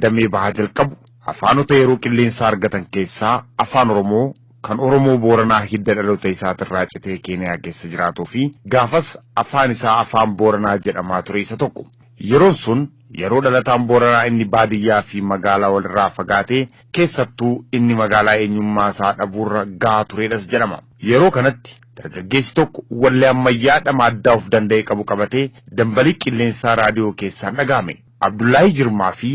Damee bahaa jalqabu afaanota yeroo qilleensaa argatan keessaa Afaan Oromoo kan Oromoo Booranaa hidda dhaloota isaatirraa citee Keeniyaa keessa jiraatuu fi gaafas afaan isaa Afaan Booranaa jedhamaa ture isa tokko. Yeroon sun yeroo dhalataan Booranaa inni baadiyyaa fi magaalaa walirraa fagaatee, keessattuu inni magaalaa eenyummaa isaa dhabuurra gahaa turedhas jedhama. Yeroo kanatti dargaggeessi tokko wallee ammayyaa dhama addaa of danda'e qabu qabatee dambalii qilleensaa raadiyoo keessaan dhagahame. Abdullaahii Jirmaa fi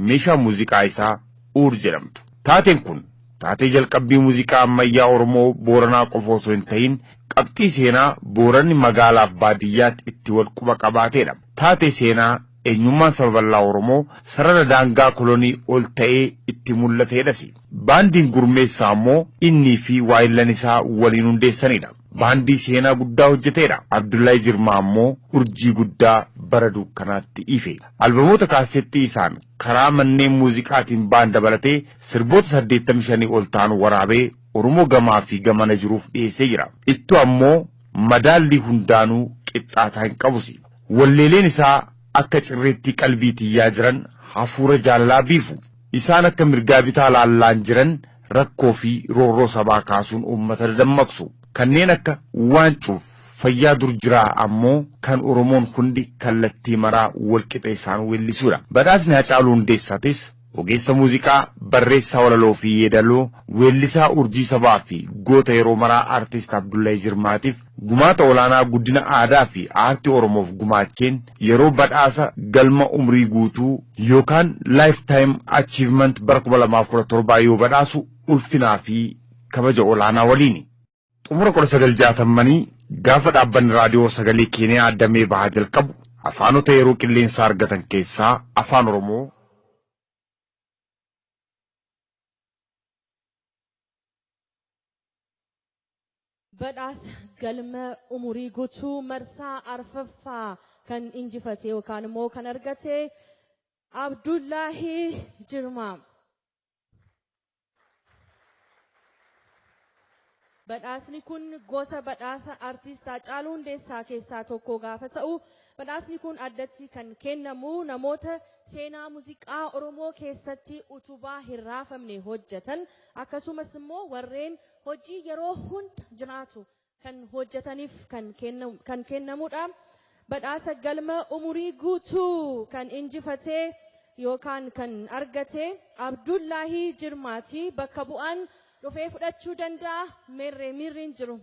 meeshaa muuziqaa isaa Uur jedhamtu. Taateen kun taatee jalqabbii muuziqaa ammayyaa Oromoo Booranaa qofa osoo hin ta'in qabxii seenaa Booranni magaalaaf baadiyyaatti itti wal quba qabaateedha. Taatee seenaa eenyummaan saba bal'aa Oromoo sarara daangaa kolonii ol ta'ee itti mul'ateedhas. Baandiin Gurmeessaa ammoo innii fi waayillan isaa waliin hundeessanidha. Baandii seenaa guddaa hojjeteedha. Abdullaahii Jirmaa ammoo urjii guddaa bara dukkanaatti ife. Albamoota kaasettii isaan karaa manneen muuziqaatiin ba'an dabalatee sirboota 85 ol ta'an waraabee Oromoo gamaa fi gamana jiruuf dhiyeessee jira. Ittu ammoo madaallii hundaanuu qixxaataa hin qabusi. Walleeleen isaa akka cirreettii qalbii tiyyaa jiran hafuura jaalalaa biifu. Isaan akka mirgaa bitaa laallaan jiran rakkoo fi roorroo sabaa kaasuun uummata dadammaqsu. Kanneen akka waancuuf fayyaa dur jiraa ammoo kan Oromoon hundi kallattii maraa walqixa isaan weellisuudha. Badhaasni Hacaaluu Hundeessaatis ogeessa muuziqaa, barreessaa walaloo fi yeedaloo, weellisaa urjii sabaa fi goota yeroo maraa Artist Abdullaahii Jirmaatiif gumaata olaanaa guddina aadaa fi aartii Oromoof gumaacheen yeroo badhaasa galma umrii guutuu yookaan Lifetime Achievement bara 2017 yoo badhaasu ulfinaa fi kabaja olaanaa waliini. Xumura 1960nii gaafa dhaabbanni raadiyoo sagalee Keeniyaa damee bahaa jalqabu afaanota yeroo qilleensaa argatan keessaa Afaan Oromoo Badhaasa galma umurii guutuu marsaa arfaffaa kan injifate yookaan immoo kan argate Abdullaahii Jirmaa. Badhaasni kun gosa badhaasa artist Haacaaluu Hundeessaa keessaa tokko gaafa ta'u, badhaasni kun addatti kan kennamu namoota seenaa muuziqaa Oromoo keessatti utubaa hin raafamne hojjetan, akkasumas immoo warreen hojii yeroo hunda jiraatu kan hojjetaniif kan kennamudha. Badhaasa galma umurii guutuu kan injifate yookaan kan argate Abdullaahii Jirmaati. Bakka bu'aan dhufee fudhachuu danda'a. Meerree miirri hin jiru.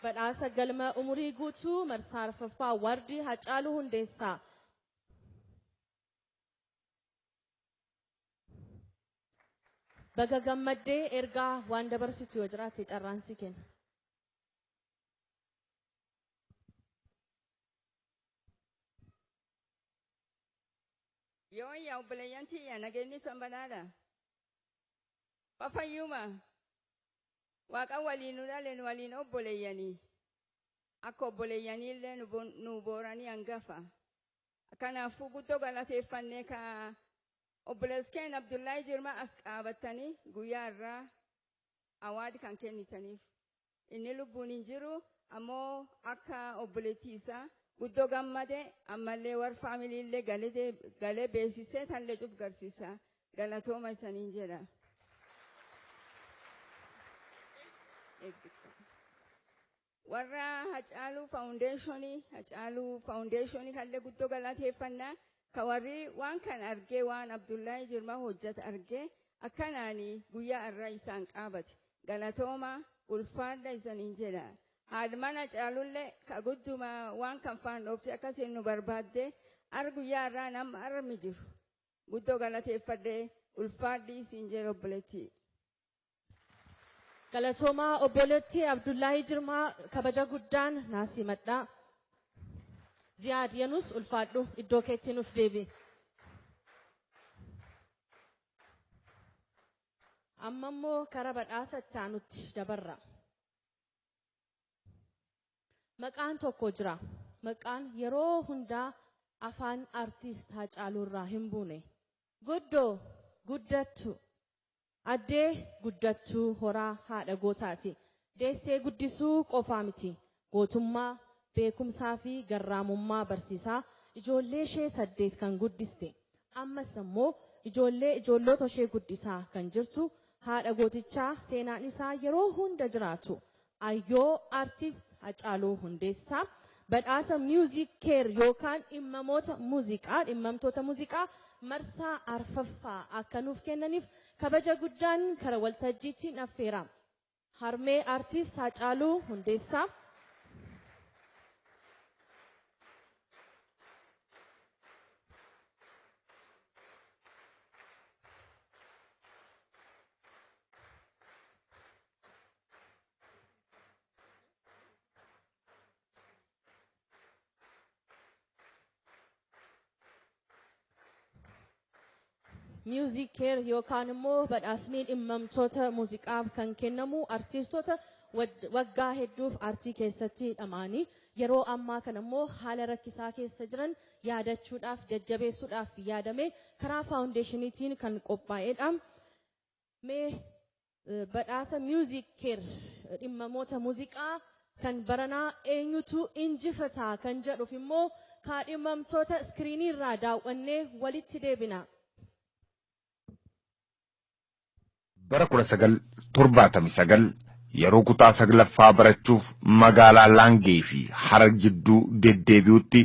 Badhaasa galma umurii guutuu marsaa arfaffaa Wardii Hacaaluu Hundeessaa. Baga gammaddee, ergaa waan dabarsitu yoo jiraatte carraan si kenna. Yoo yaa obboleeyyan tiyya, nageenyi san badhaadha. Fayyuma. Waaqa waliin nu dhale, nu waliin obboleeyyanii. Akka obboleeyyanii illee nu booranii hangafa. Kanaafuu guddoo galateeffannee ka obboleessi keenya Abdullahi Jirmaa as qaabattanii guyyaa irraa award kan kennitaniif. Inni lubbuun hin jiru, ammoo akka obboleettii isaa guddoo gammade, ammallee warra faamilii illee galee beeksisee tanillee cuf garsiisa. Galatooma isaniin jedha. Warra Hacaaluu Foundationii, Hacaaluu Foundationii kallee guddoo galateeffannaa, ka warri waan kan argee, waan Abdullahi Jirmaa hojjeta argee akkanaani guyyaa irraa isaan qaabate. Galatooma, ulfaadha isaniin jedha. Haadha mana Caalullee ka gudduma waan kan faan dhoofte akkasiin nu barbaadde ar guyyaa irraa nama armi jiru. Guddoo galateeffadhee, ulfaadhi isiin jedha obboleettii. Galatoomaa obboleettii Abdullaahii Jirmaa, kabaja guddaan naa simadhaa. Ziyaad Yanus, ulfaadhu, iddoo keetti nuuf deebi. Amma immoo kara badhaasa itti aanutti dabarra. Maqaan tokko jira. Maqaan yeroo hundaa afaan artiist Haacaaluu irraa hin buune. Guddoo Guddattu. Addee Guddattuu Horaa haadha gootaati. Deessee guddisuu qofaa miti. Gootummaa, Beekumsaa fi garraamummaa barsiisaa ijoollee ishee 8 kan guddiste. Ammas immoo ijoollee ijoollota ishee guddisaa kan jirtu haadha gootichaa seenaan isaa yeroo hunda jiraatu. Ayyoo Artist Hacaaluu Hundeessaa badhaasa Music Care yookaan dhimmamoota muuziqaa dhimmamtoota muuziqaa marsaa arfaffaa akka nuuf kennaniif kabaja guddaan kara waltajjiitti affeera. Harmee Artist Hacaaluu Hundeessaa. Music Care yookaan immoo badhaasni dhimmamtoota muuziqaaf kan kennamu artistoota waggaa hedduuf aartii keessatti hidhamanii yeroo ammaa kana immoo haala rakkisaa keessa jiran yaadachuudhaaf jajjabeessuudhaaf yaadame karaa faawundeeshiniitiin kan qophaa'edha. Mee badhaasa Music Care dhimmamoota muuziqaa kan baranaa eenyutu injifataa kan jedhuuf immoo kaadhimamtoota iskiriinii irraa daawwannee walitti deebina. Bara 1979 yeroo kutaa 9ffaa barachuuf magaalaa Laangee fi Harar jidduu deddeebi'utti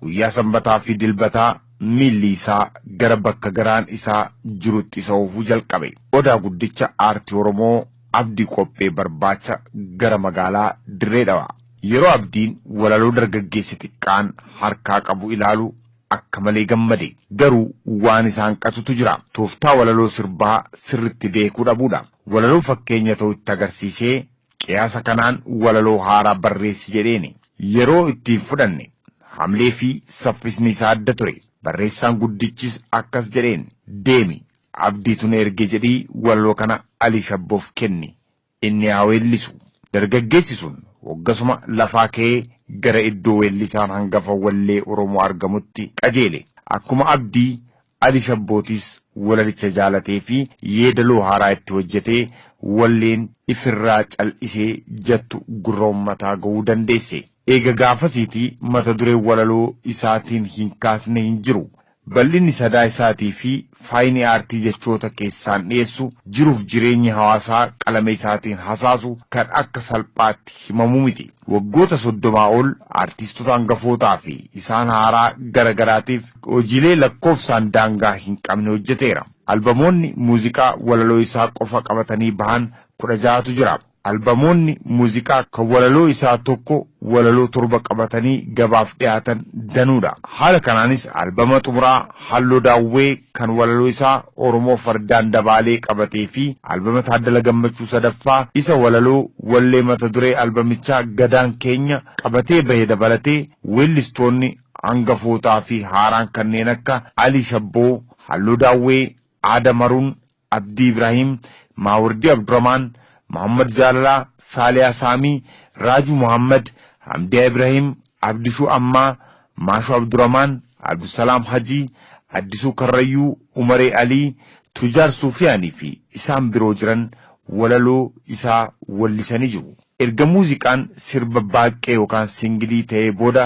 guyyaa sanbataa fi dilbataa miilli isaa gara bakka garaan isaa jirutti isa oofuu jalqabe. Odaa guddicha aartii Oromoo Abdii Qophee barbaacha gara magaalaa Dirree Dhawaa. Yeroo Abdiin walaloo dargaggeessi xiqqaan harkaa qabu ilaalu akka malee gammade. Garuu waan isaan qatutu jira. Tooftaa walaloo sirbaa sirritti beekuu dhabuudha. Walaloo fakkeenya ta'u itti agarsiisee qiyaasa kanaan walaloo haaraa barreessi jedheeni. Yeroo ittiin fudhanne hamlee fi saffisni isaa adda ture. Barreessaan guddichis akkas jedheen deemi Abdiitu na erge jedhii walaloo kana Alii Shabboof kenni. Inni haa weellisu. Dargaggeessi sun waggasuma lafaa ka'ee gara iddoo weellisaan hangafa wallee Oromoo argamutti qajeele. Akkuma Abdii Ali Shabbootis walalicha jaalatee fi yeedaloo haaraa itti hojjetee walleen ifirraa cal'isee jettu gurra uummataa ga'uu dandeesse. Eega gaafasiitii mata duree walaloo isaatiin hin kaasne hin jiru. Bal'inni sadaa isaatii fi faayini aartii jechoota keessaan dhiyeessu jiruuf jireenya hawaasaa qalama isaatiin hasaasu kan akka salphaatti himamu miti. Waggoota 30 ol aartistoota hangafootaa fi isaan haaraa garagaraatiif hojiilee lakkoofsaan daangaa hin qabne hojjeteera. Albamoonni muuziqaa walaloo isaa qofa qabatanii bahan 16tu jira. Albamoonni muuziqaa kan walaloo isaa tokko walaloo 7 qabatanii gabaaf dhiyaatan danuudha. Haala kanaanis albama xumuraa Halloo Daawwee kan walaloo isaa Oromoo Fardaan Dabaalee qabatee fi albama Taaddala Gammachuu sadaffaa isa walaloo wallee mata duree albamichaa Gadaan Keenya qabatee bahe dabalatee weellistoonni hangafootaa fi haaraan kanneen akka Alii Shabboo, Halloo Daawwee, Aada Maruun, Abdii Ibrahim, Maawurdii Abdurrahmaan, Muhammad Jaalalaa, Saaliyaa Saamii, Raajuu Muhammad, Hamdiyaa Ibrahim, Abdishuu Ammaa, Maashuu Abdurrahmaan, Abdusalaam Hajii, Addisuu Karrayyuu, Umaree Alii, Tujaar Suufiyaanii fi isaan biroo jiran walaloo isaa wallisanii jiru. Erga muuziqaan sirba baaqee yookaan singilii ta'ee booda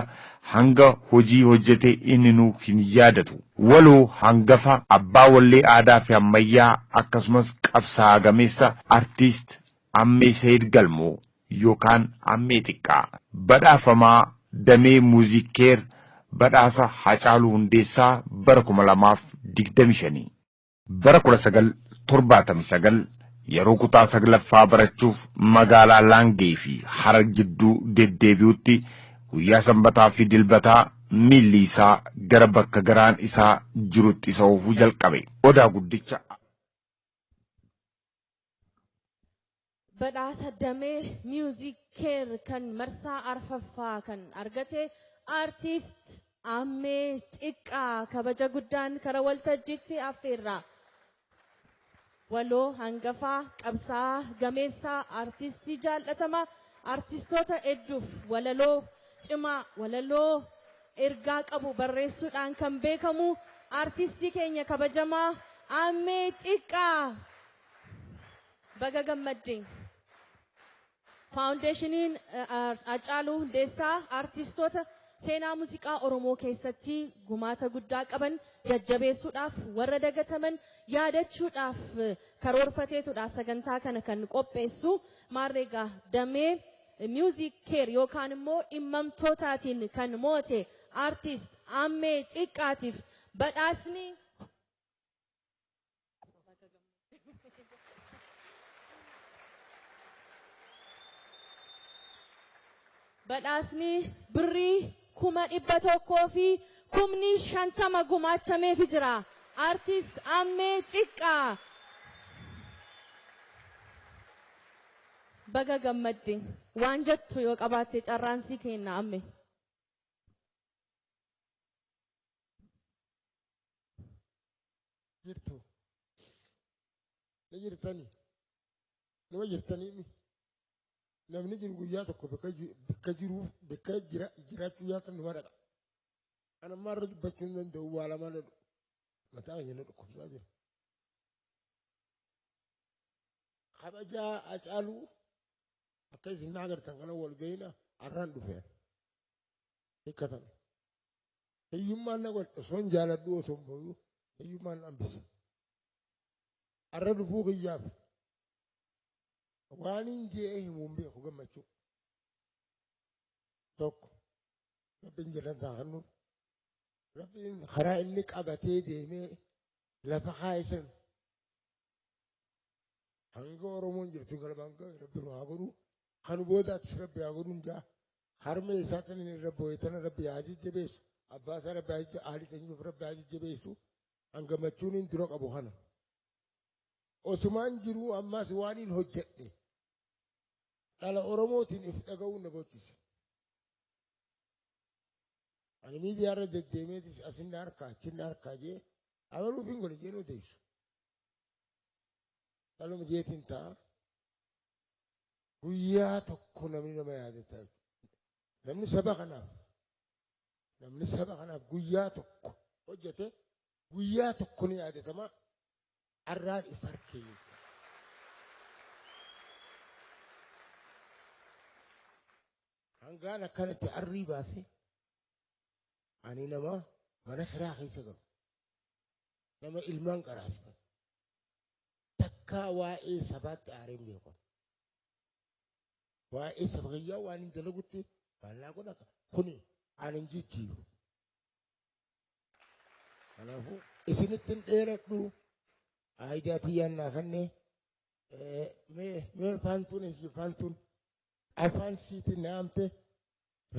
hanga hojii hojjete inni nu hin yaadatu. Waloo hangafa abbaa wallee aadaa fi ammayyaa akkasumas qabsaa'aa gameessa artiist Ammee Sayid Galmoo yookaan Ammee Xiqqaa badhaafamaa damee Muuziikeer badhaasa Hacaaluu Hundeessaa bara 2025. Bara 1979 yeroo kutaa 9ffaa barachuuf magaalaa Laangee fi Harar jidduu deddeebi'utti guyyaa sanbataa fi dilbataa miilli isaa gara bakka garaan isaa jirutti isa oofuu jalqabe. Odaa guddicha Badhaasa damee Music Care kan marsaa arfaffaa kan argate Artist Ammee Xiqqaa kabaja guddaan kara waltajjiitti affeerra. Waloo hangafaa qabsaa gameessaa artistii jaallatamaa artistoota hedduuf walaloo cimaa walaloo ergaa qabu barreessuudhaan kan beekamu artistii keenya kabajamaa Ammee Xiqqaa baga gammaddee. Faawundeeshiniin Haacaaluu Hundeessaa artistoota seenaa muuziqaa Oromoo keessatti gumaata guddaa qaban jajjabeessuudhaaf warra dagataman yaadachuudhaaf karoorfateetudha sagantaa kana kan qopheessu. Maarreegaa damee Music Care yookaan immoo dhimmamtootaatiin kan moote artist Ammee Xiqqaatiif badhaasni birrii 150,000 gumaachameefi jira. Artist Ammee Xiqqaa. Baga gammadde waan jettu yoo qabaatte carraan sii kenna Ammee. Jirtu. Ni jirtanii. Nama jirtanii. Namni jiru guyyaa tokko bakka jiruuf bakka jiraachuu yaatan numa dhaqa. Ani ammaa irra dubbachuu hin danda'u waa lama dhadhu. Mataa keenya na dhukkubsaa jira. Kabajaa Haacaaluu akka isin na agartan kana wal ga'ina har'aan dhufeen. Hiikkatan. Hiyyummaan na godhe osoo hin jaaladhu osoo hin booyuu hiyyummaan na hambise. Har'a dhufuu kiyyaaf waan hin je'ee himuun beeku gammachuu. Tokko Rabbiin jannata haa kennuuf. Rabbiin karaa inni qabatee deemee lafa kaa'isan hanga Oromoon jirtu galmaan ga'e Rabbi nu haa godhu. Kan boodaattis Rabbi haa godhu jaa. Harmee isaa kan inni irra boo'e tana Rabbi haa jajjabeessu. Abbaa isaa Rabbi haa haali teenyuuf Rabbi haa jajjabeessu. An gammachuun hin dura qabu kana. Osumaan jiruu ammas waan hin hojjedhe dhala Oromootiin if dhaga'uun na boochise. Ani miidiyaa irra deddeemeetis asin harkaa achin harkaa jee amanuuf hin godhe jee odeessu. Dhaluma jeetiin ta'a. Guyyaa tokko namni nama yaadata. Namni saba kanaaf namni saba kanaaf guyyaa tokko hojjete guyyaa tokko ni yaadatama. Arraan if harkee. Hangaan akkanatti arrii baase ani nama mana kiraa keessa galu. Nama ilmaan qaraasifatu. Takkaa waa'ee sabaatti aaree hin beeku. Waa'ee saba kiyyaa waan hin dalagutti faallaa godha. Kuni ani hin jijjiiru. Kanaafuu isinitti hin dheeradhu. Aayidaa tiyyaan naa kenne mee faantuun ishee faantuun afaan siitiin naamte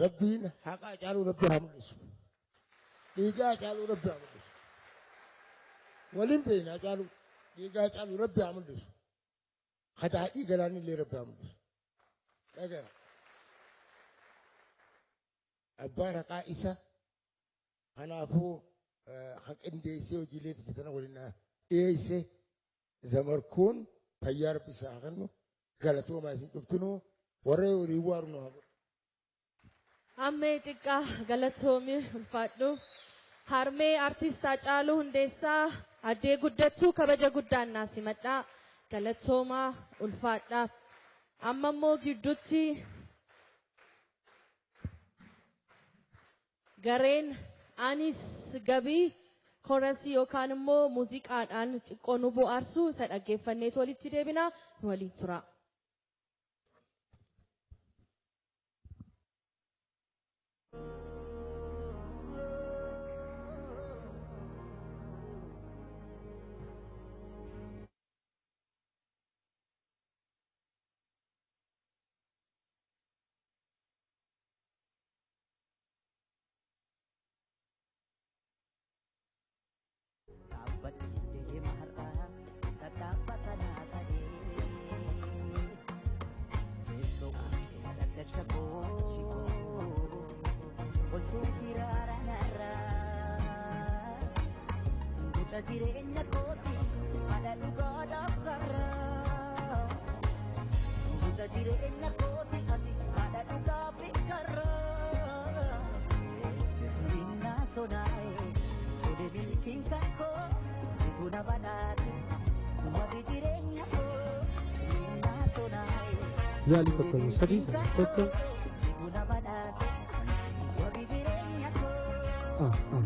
Rabbiin haqa Haacaaluu Rabbi haa mul'isu. Dhiigaa Haacaaluu Rabbi haa mul'isu. Waliin beekna Haacaaluu dhiigaa Haacaaluu Rabbi haa mul'isu. Kadaadhii galaanni illee Rabbi haa mul'isu. Dhagaya. Abbaan haqaa isa kanaafuu qindeessee hojiilee tana waliin dhiyeesse zamarkuun fayyaa Rabbi isaa haa kennu galatoomaa isin cuftinuu warra horii waaru nu haa godhu. Ammee Xiqqaa galatoomii ulfaadhu. Harmee artist Haacaaluu Hundeessaa addee Guddattuu kabaja guddaan naa simadhaa. Galatoomaa ulfaadha. Amma immoo gidduutti gareen anis gabii koorasii yookaan immoo muuziqaadhaan xiqqoo nu bohaarsu isa dhaggeeffannee walitti deebina nu waliin tura. Jireenya kooti haadha dhugaadhaaf karraa. Guuta jireenya kooti ati haadha dhugaaf karraa. Sulinaa sonaa'e sode milkiin kan koo situ na badhaate wabi jireenya koo sulinaa sonaa'e Yaali 1 2 3 1. Ah ah.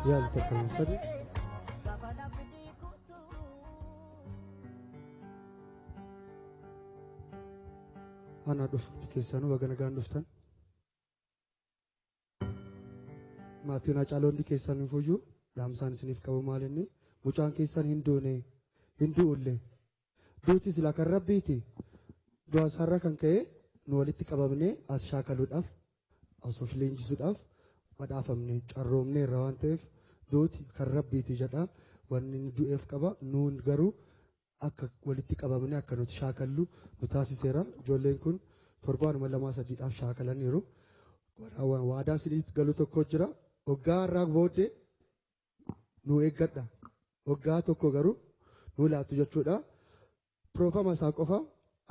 Yaali 1 2 3. Ana dhufu keessanuu baga nagaan dhuftan. Maatiin Haacaaluu hundi keessan fuyyuu dhaamsaan isiniif qabu maal inni mucaan keessan hin duune hin du'ullee duuti silaa kan rabbiiti du'a isaarra kan ka'e nu walitti qabamnee as shaakaluudhaaf as of leenjisuudhaaf badhaafamne carroomne irra waan ta'eef duuti kan rabbiiti jedha wanni inni du'eef qaba nuun garuu akka walitti qabamne akka nuti shaakallu nu taasiseera. Ijoolleen kun torbaanuma 2 3dhaaf shaakalaniiru. Waadaa isiniif galu tokko jira. Waggaa irraa booddee nu eeggadha. Waggaa tokko garuu nu laattu jechuudha. Piroofama isaa qofa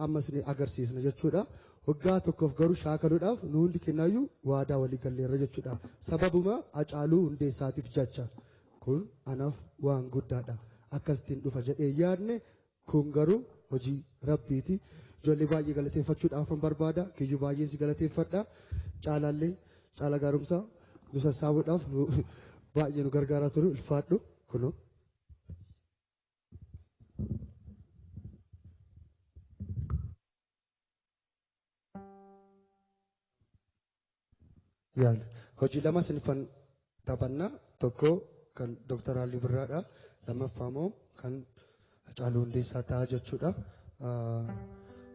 amma isin agarsiisna jechuudha. Waggaa tokkoof garuu shaakaluudhaaf nu hundi kennaayyuu waadaa walii galleerra jechuudha. Sababuma Haacaaluu Hundeessaatiif jecha kun anaaf waan guddaadha. Akkasitiin dhufa jedhee yaadne kun garuu hojii rabbiiti. Ijoollee baay'ee galateeffachuudhaaf kan barbaada. Kiyyuu baay'ee si galateeffadha. Caalaallee caala gaarumsaa nu sassaabuudhaaf baay'ee nu gargaaraa turu ulfaadhu kunoo. Yaali hojii lama sinfan taphannaa tokko kan Dr. Alii Birraadha. Lammaffaa immoo kan Haacaaluu Hundeessaa ta'a jechuudha.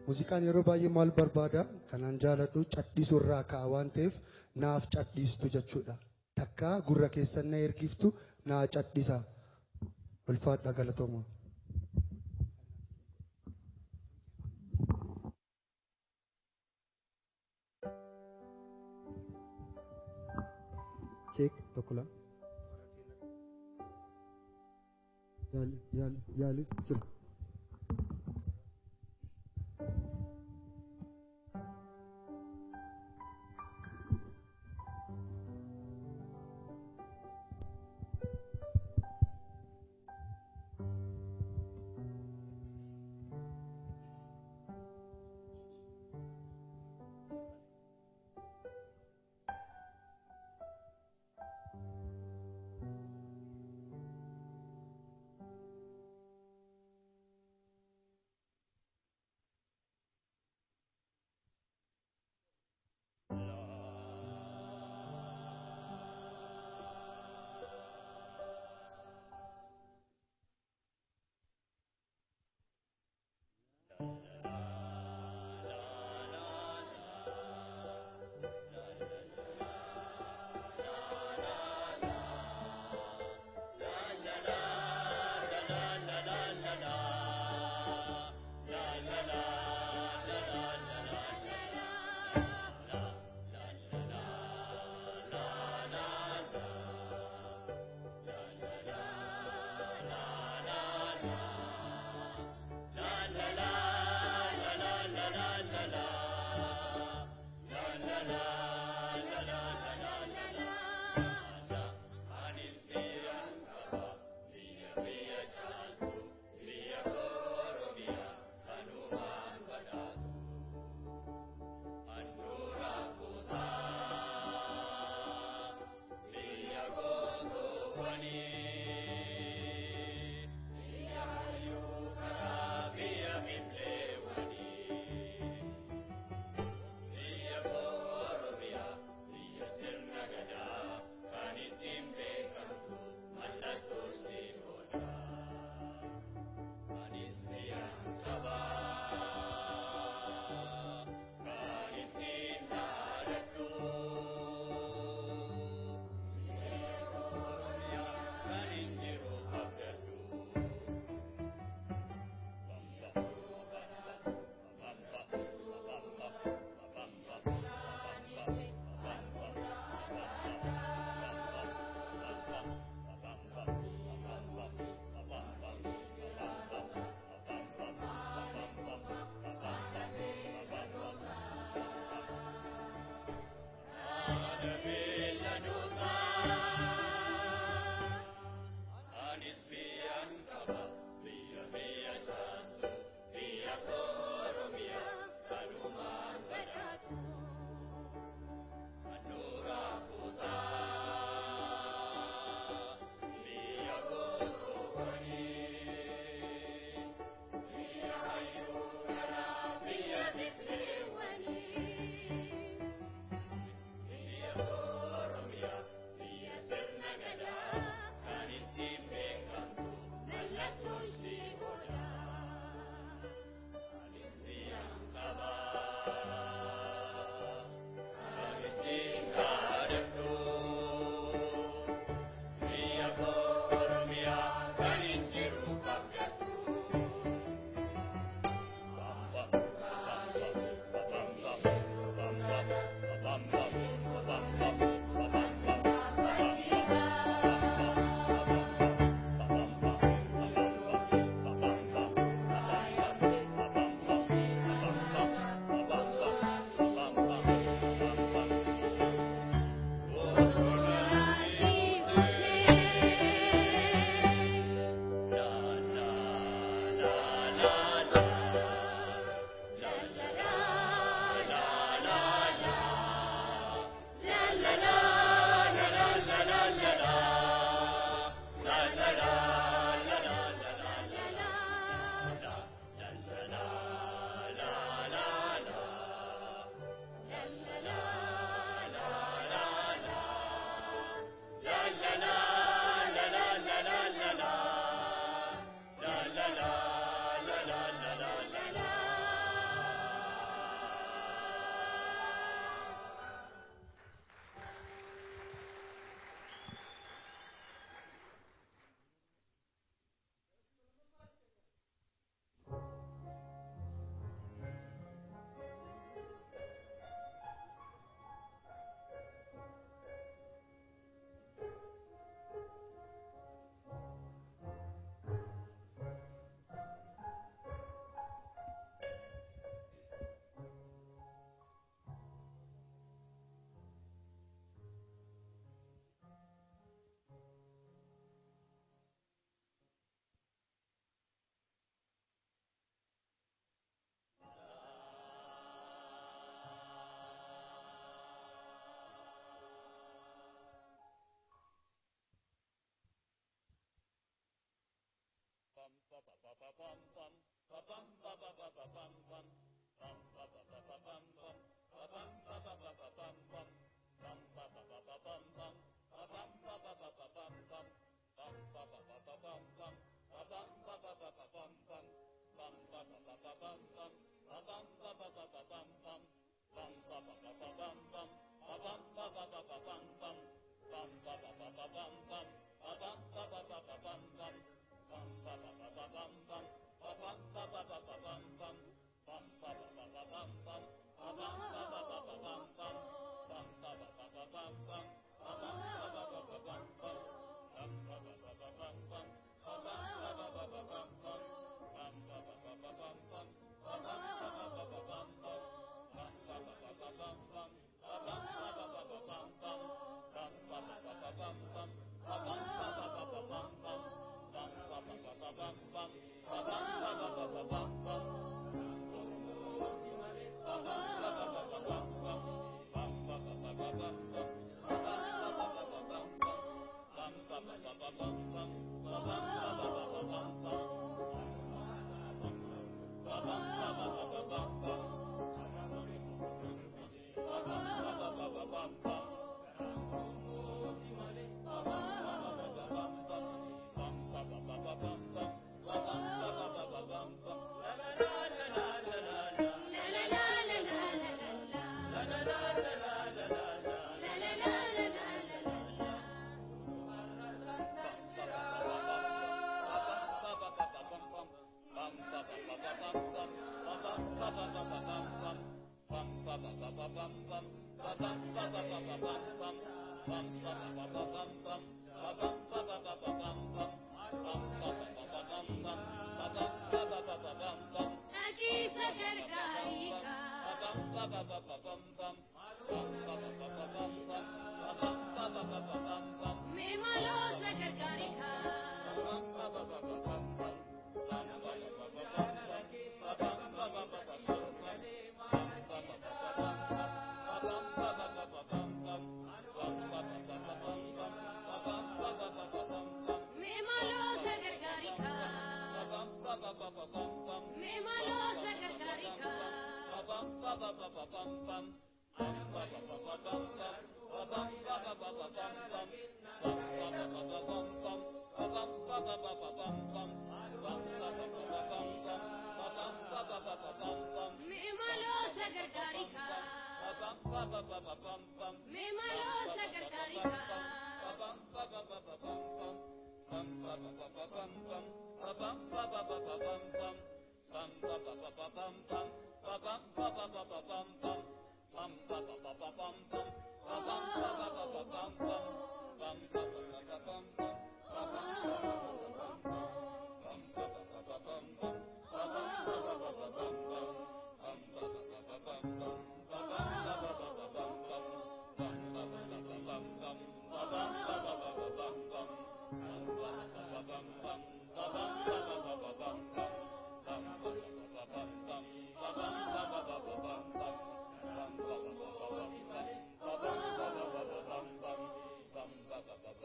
Muuziqaan yeroo baay'ee maal barbaada? Kanaan jaaladhu cadhisuu irraa ka'a waan ta'eef naaf cadhistu jechuudha. Takkaa gurra keessan na ergiftu naa cadhisa. Ulfaadha galatooma. Check 1 2. Yaali yaali yaali jira.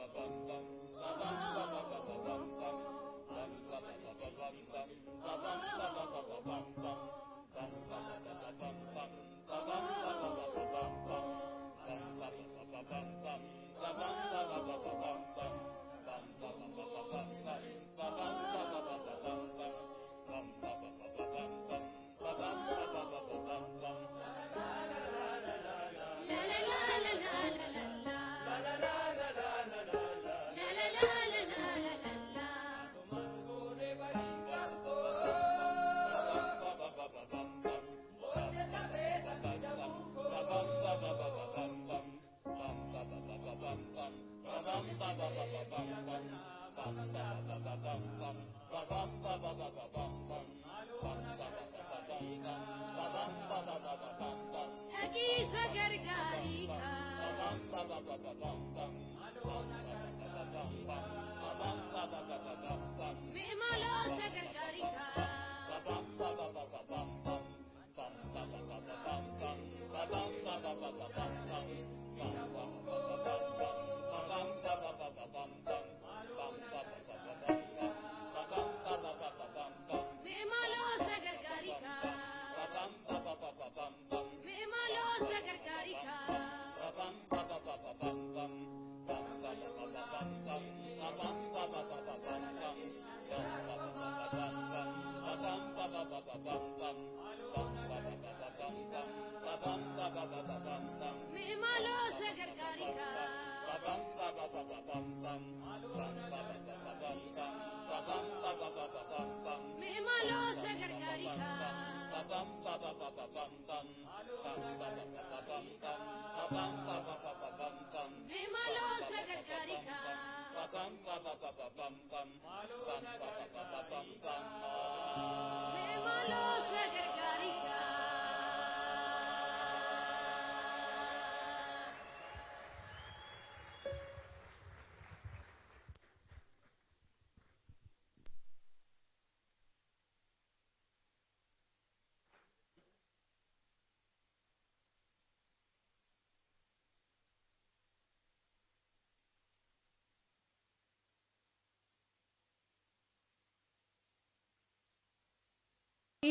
Bum, bum, bum.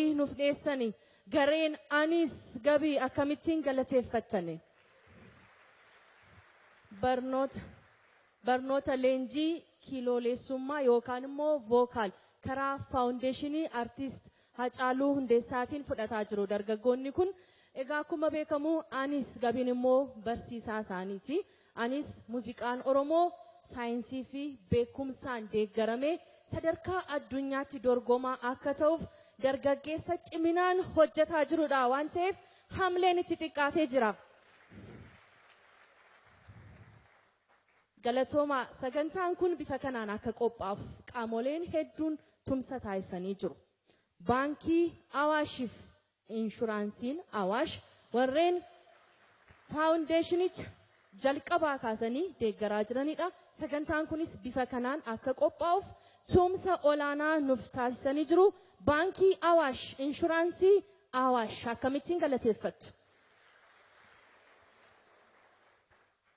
qophii nuuf dhiyeessani. Gareen Anis Gabii akkamittiin galateeffattani? Barnoota leenjii kiilooleessummaa yookaan immoo vocal karaa faawundeeshinii artiist Hacaaluu Hundeessaatiin fudhataa jiru dargaggoonni kun. Egaa akkuma beekamu Anis Gabiin immoo barsiisaa isaaniiti. Anis muuziqaan Oromoo saayinsii fi beekumsaan deeggaramee sadarkaa addunyaatti dorgomaa akka ta'uuf dargaggeessa ciminaan hojjetaa jirudha waan ta'eef hamleen itti xiqqaatee jira. Galatooma, sagantaan kun bifa kanaan akka qophaa'uuf qaamoleen hedduun tumsa taasisanii jiru. Baankii Awaashiif Inshuraansiin Awaash warreen faawundeeshinicha jalqabaa kaasanii deeggaraa jiranidha. Sagantaan kunis bifa kanaan akka qophaa'uuf tumsa olaanaa nuuf taasisanii jiru. Baankii Awaash, Inshuraansii Awaash akkamittiin galateeffattu?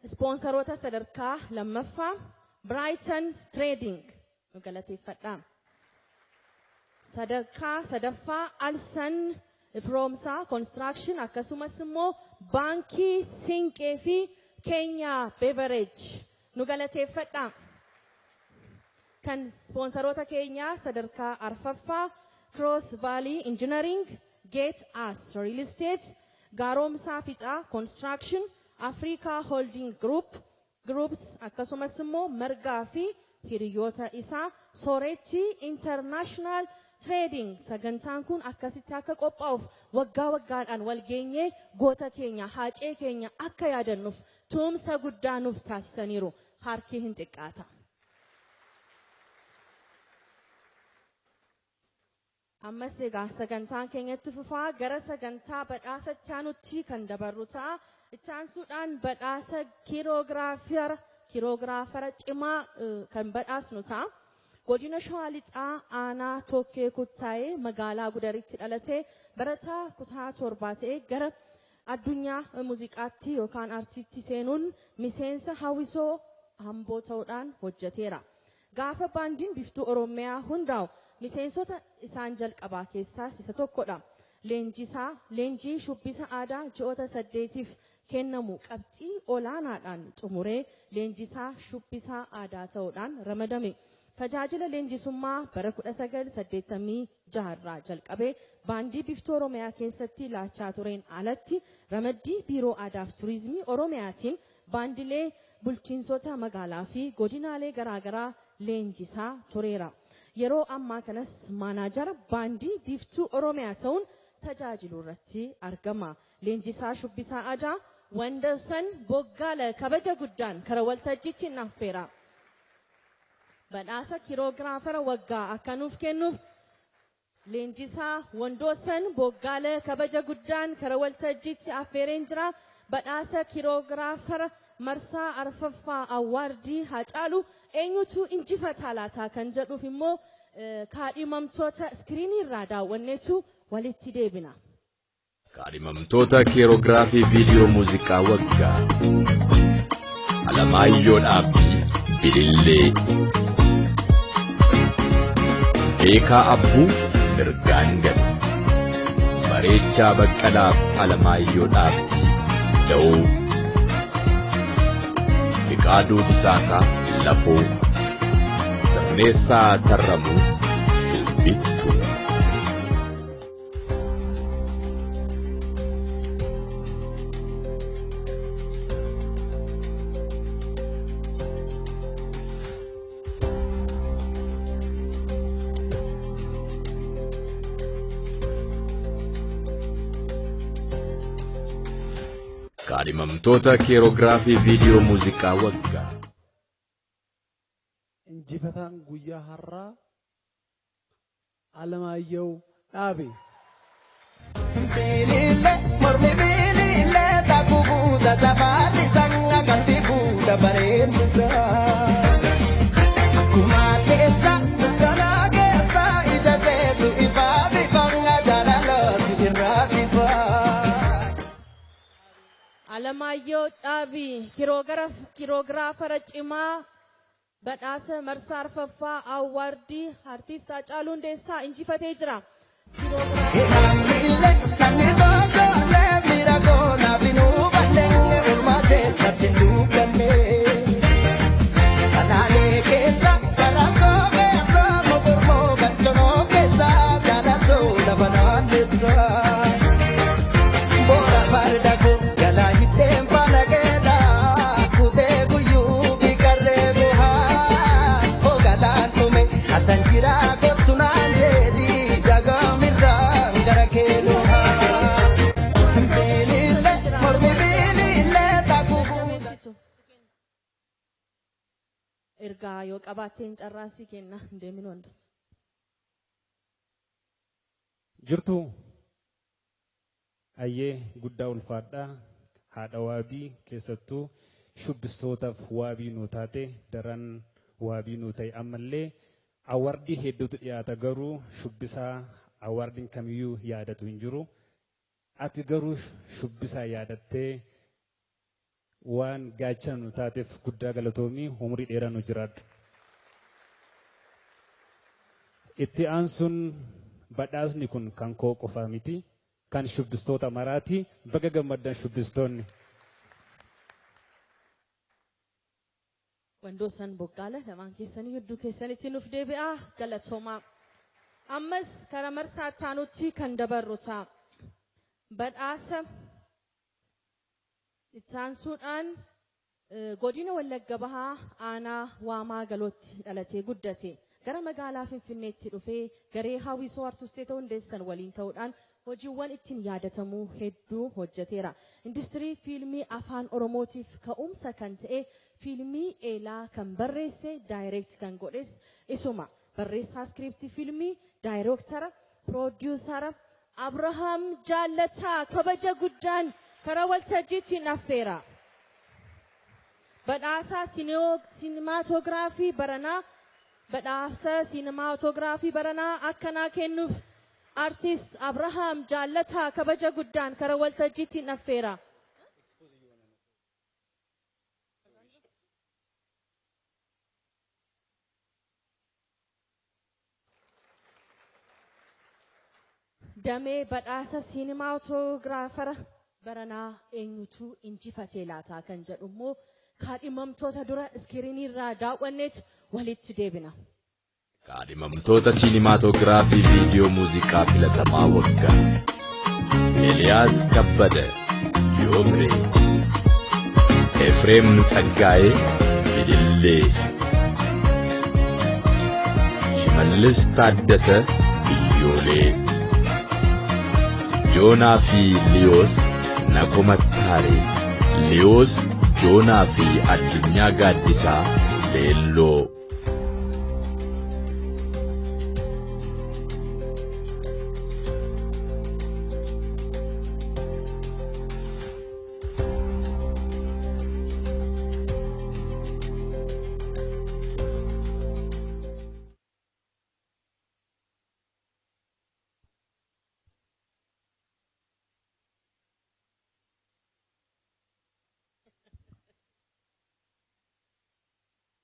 Ispoonsaroota sadarkaa lammaffaa, Brighton Trading nu galateeffadha. Sadarkaa sadaffaa, Alsan Firoomsaa Construction, akkasumas immoo Baankii Siinqee fi Kenya Beverage nu galateeffadha. Kan ispoonsaroota keenyaa sadarkaa arfaffaa, Cross Valley Engineering, Gate As Real Estate, Gaaromsaa Fixaa Construction, Africa Holding Group, Groups, akkasumas immoo Margaa fi hiriyoota isaa, Sooretti International Trading, sagantaan kun akkasitti akka qophaa'uuf waggaa waggaadhaan wal geenyee goota keenya, Haacee keenya akka yaadannuuf tumsa guddaa nuuf taasisaniiru. Harki hin xiqqaata. Ammas egaa sagantaan keenyatti fufaa, gara sagantaa badhaasa itti aanutti kan dabarru ta'a. Itti aansuudhaan badhaasa kiroogiraafara cimaa kan badhaasnu ta'a. Godina Shawaa Lixaa, aanaa Tokkee Kuttaayee, magaalaa Gudaritti dhalatee barataa kutaa 7 ta'ee gara addunyaa muuziqaatti yookaan aartiitti seenuun miseensa hawwisoo Amboo ta'uudhaan hojjeteera. Gaafa baandiin Biftuu Oromiyaa hundaa'u miseensota isaan jalqabaa keessaas isa tokkodha. Leenjisaa leenjii shubbisa aadaa ji'oota 8f kennamu qabxii olaanaadhaan xumuree leenjisaa shubbisaa aadaa ta'uudhaan ramadame. Tajaajila leenjisummaa bara 1986 irraa jalqabee baandii Biftuu Oromiyaa keessatti laachaa tureen alatti ramaddii Biiroo Aadaa fi Turizimii Oromiyaatiin baandilee bulchiinsota magaalaa fi godinaalee garaagaraa leenjisaa tureera. Yeroo ammaa kanas maanaajara baandii Biiftuu Oromiyaa ta'uun tajaajilu irratti argama. Leenjisaa shubbisaa aadaa Wandarsan Boggaala kabaja guddaan kara waltajjiitti naffeera. Badhaasa kiroogiraafara waggaa akka nuuf kennuuf leenjisaa Wandoosan Boggaala kabaja guddaan kara waltajjiitti affeereen jira. Badhaasa kiroogiraafara marsaa arfaffaa awwaardii Haacaaluu eenyutu injifata laataa kan jedhuuf immoo kaadhimamtoota iskiriinii irraa daawwanneetu walitti deebina. Kaadhimamtoota keeroogiraafii viidiyoo muuziqaa waggaa: Alamaayyoo Dhaabbii Bilillee, Beekaa Abbuu Mirgaan Gadi, Bareechaa Baqqalaaf Alamaayyoo Dhaabbii Da'oo, Fiqaaduu Disaasaa Lafoo, Sirneessaa Tarramuu Jilbittuu. Kaadhimamtoota keeroogiraafii viidiyoo muuziqaa waggaa. Injifataan guyyaa har'aa Alamaayyoo Dhaabe. Bilile, mormi bilile, takku buusa safaarri sanga galti buusa bareedusa. Akkuma keessa dukkana keessa ija seetu ifaa bifanga jaalalooti irraa bifa. Alamaayyoo Dhaabii kiroogiraafara cimaa badhaasa marsaa arfaffaa awwaardii artiist Haacaaluu Hundeessaa injifatee jira. Ergaa yoo qabaatteen carraasii kenna hin deemin wandas. Jirtu ayyee guddaa ulfaadhaa haadha waabii keessattuu shubbistootaaf waabii nuu taate daran waabii nuu ta'e ammallee awardii hedduutu dhiyaata garuu shubbisaa awardiin kamiyyuu yaadatu hin jiru. Ati garuu shubbisaa yaadattee waan gaachana nu taateef guddaa galatoomii umurii dheeraa nu jiraadhu. Itti aansuun badhaasni kun kan koo qofaa miti kan shubbistoota maraati baga gammaddan shubbistoonni. Wandoosan Boggaala lamaan keessanii hedduu keessanitti nuuf deebi'aa galatoomaa. Ammas karaa marsaa taanutti kan dabarru ta'a. Badhaasa itti aansuudhaan godina Wallagga Bahaa aanaa Waamaa Galootti dhalatee guddate. Gara magaalaa Finfinneetti dhufee garee hawwisoo artistoota hundeessan waliin ta'uudhaan hojiiwwan ittiin yaadatamu hedduu hojjeteera. Industirii fiilmii afaan Oromootiif ka'umsa kan ta'e fiilmii Eelaa kan barreesse daayireekt kan godhes isuma. Barreessaa iskiriiptii fiilmii, daayireektara, piroodiyuusara Abrahaam Jaallataa kabaja guddaan karaa waltajjiitiin affeera. Badhaasa siinimaatoogiraafii baranaa badhaasa siinimaatoogiraafii baranaa akkanaa kennuuf artiist Abrahaam Jaallataa kabaja guddaan karaa waltajjiitiin affeera. Damee badhaasa siinimaatoogiraafara baranaa eenyutu injifatee laataa kan jedhu immoo kaadhimamtoota dura iskiriinii irraa daawwanneetu walitti deebina. Kaadhimamtoota siinimaatoogiraafii viidiyoo muuziqaa filatamaa waggaa. Eliyaas Kabbada Yoomree, Efreem Tsaggaayee Bidillee, Shimallis Taaddasa Biyyoolee, Joonaa fi Liyoos Nakomattaaree, Liyoos Joonaa fi Addunyaa Gaaddisaa Leelloo.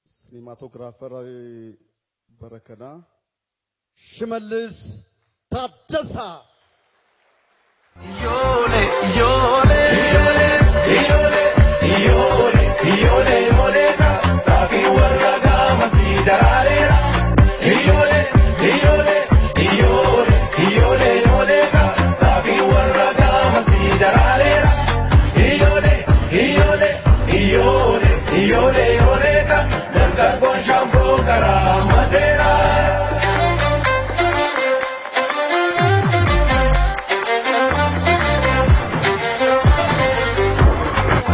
Cinematographer bara kanaa Shimallis Taaddasaa. Ijoole ijoole ijoole ijoole ijoole ijoole saafii warra gaama si daraareera. Ijoole ijoole ijoole ijoole ijoole saafii warra gaama si daraareera. Ijoole ijoole ijoole ijoole ijoole dargaggoon shaamboo karaa mateera.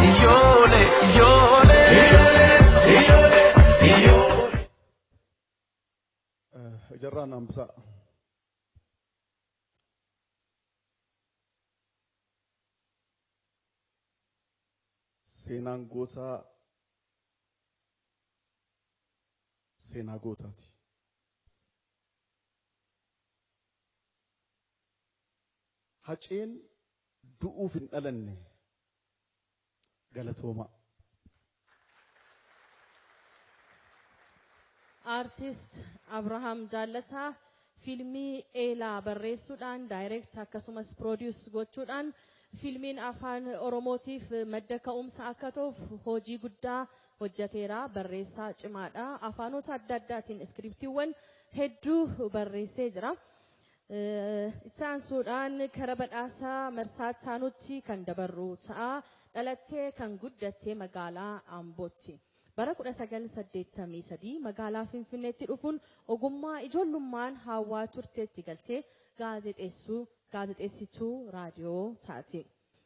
Ijoole ijoole ijoole ijoole. Ijarraan Hamsaa. Seenaan gootaa seenaa gootaati. Haceen du'uuf hin dhalanne galatoomaa. Artist Abrahaam Jaallataa Fiilmii Eelaa barreessuudhaan, direct akkasumas produce gochuudhaan fiilmiin afaan Oromootiif madda ka'umsa akka ta'uuf hojii guddaa hojjeteera. Barreessaa cimaadha. Afaanota adda addaatiin iskiriptiiwwan hedduu barreessee jira. Itti aansuudhaan kara badhaasaa marsaa taanutti kan dabarru ta'a. Dhalattee kan guddatte magaalaa Ambootti. Bara 1983 magaalaa Finfinneetti dhufuun ogummaa ijoollummaan hawwaa turteetti galtee gaazexeessituu raadiyoo taate.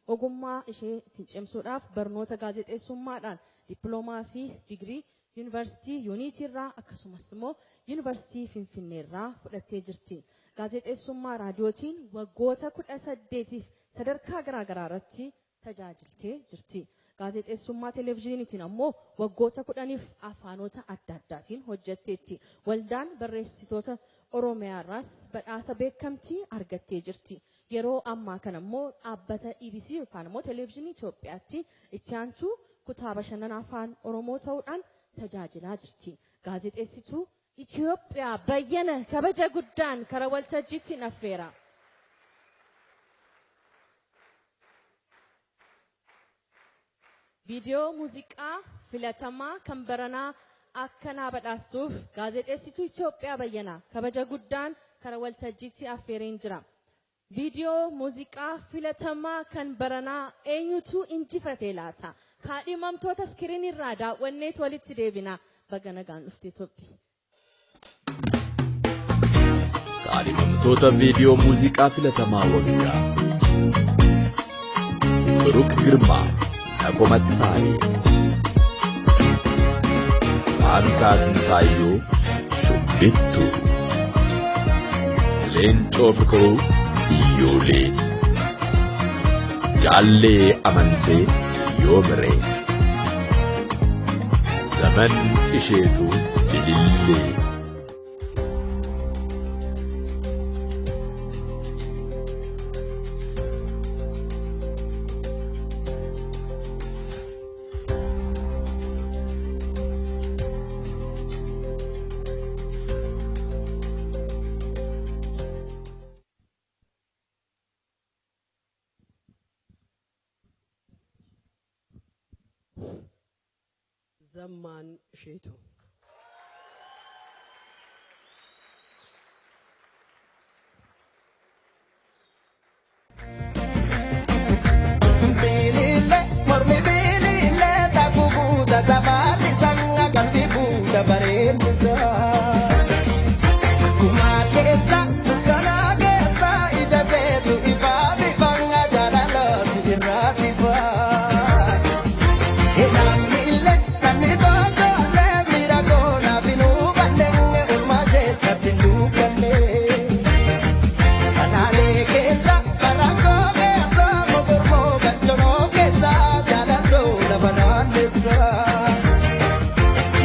Ogummaa ishee ittiin cimsuudhaaf barnoota gaazexeessummaadhaan dippiloomaa fi digirii yuunivarsiitii Yuuniitiirraa akkasumas immoo yuunivarsiitii Finfinneerraa fudhattee jirti. Gaazexeessummaa raadiyootiin waggoota 18 sadarkaa garaagaraa irratti tajaajiltee jirti. Gaazexeessummaa televezyiiniitiin ammoo waggoota 10 afaanota adda addaatiin hojjetteetti. Waldaan barreessitoota Oromiyaarraas badhaasa beekamtii argattee jirti. Yeroo ammaa kana immoo dhaabbata EBC yookaan immoo televezyiinii Itoophiyaatti itti aantuu kutaa bashannana afaan Oromoo ta'uudhaan tajaajilaa jirti. Gaazexeessituu Itoophiyaa Bayyana kabaja guddaan kara waltajjiitti affeera. Viidiyoo muuziqaa filatamaa kan baranaa akkanaa badhaastuuf gaazexeessituu Itoophiyaa Bayyana kabaja guddaan kara waltajjiitti affeereen jira. Viidiyoo muuziqaa filatamaa kan baranaa eenyutu injifate laata? Kaadhimamtoota iskiriinirraa daawwanneet walitti deebina. Baga nagaan dhufte Itoophiyaa. Kaadhimamtoota viidiyoo muuziqaa filatamaa waggaa. Biruk Girmaa, Nagomattaayee. Faantaa Sintaayyoo, Shubbittuu. Leencoo Fiqiruu, Iyyoolee. Jaallee Amantee, Yoomiree. Zaman Isheetuu, Ilillee. Zaman Isheetuu. Bilile, mormi bilile, takubuuta tabaali sanga galti buuta bareedusa. Kumaa keessa, dukkanaa keessa, ija feetu ifaa bifanga jaalalooti irraa tifaa. Namni namni tokkollee miira koonaaf hin hubanne oolmaa isheessatti hin dubbanne. Kanaalee keessa barankoo keessa mogormoo gachonoo keessa jaalatoo lafa naanneessa.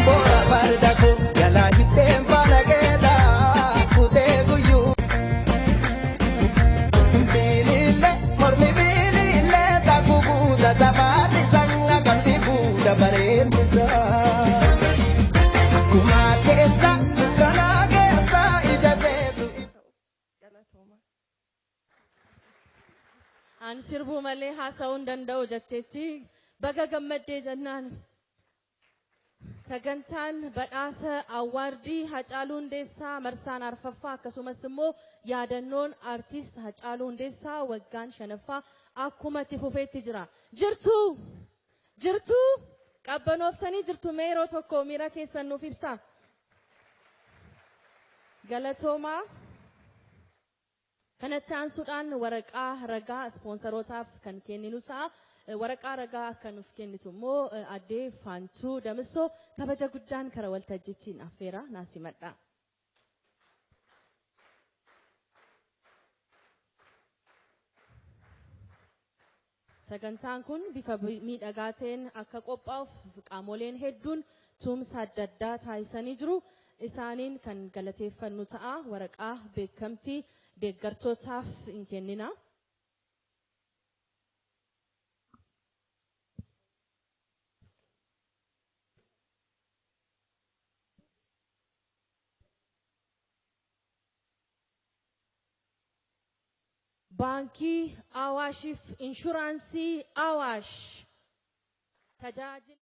Boora farda koo jalaa hidheen faana keessa kutee guyyuu. Bilile mormi bilile takku buuta safaarri sanga galti buuta bareeddisa. Kumaa keessa dukkanaa keessa ija feetu. An sirbuu malee haasa'uu hin danda'u jetteetti baga gammaddee jennaan. Sagantaan badhaasa awwaardii Hacaaluu Hundeessaa marsaan arfaffaa akkasumas immoo yaadannoon aartist Hacaaluu Hundeessaa waggaan 5ffaa akkuma itti fufeetti jira. Jirtuu! Jirtuu! Qabbanooftanii jirtu mee yeroo tokko miira keessan nuuf ibsaa. Galatoomaa. Kanatti aansuudhaan waraqaa ragaa ispoonserootaaf kan kenninu ta'a. Waraqaa ragaa akka nuuf kennitu immoo addee Faantuu Damissoo kabaja guddaan kara waltajjiitiin affeera naasimadha. Sagantaan kun bifa miidhagaa ta'een akka qophaa'uuf qaamoleen hedduun tumsa adda addaa taasisanii jiru. Isaaniin kan galateeffannu ta'a. Waraqaa beekamtii deeggartootaaf hin kennina. Baankii Awaashiif Inshuraansii Awaash tajaajila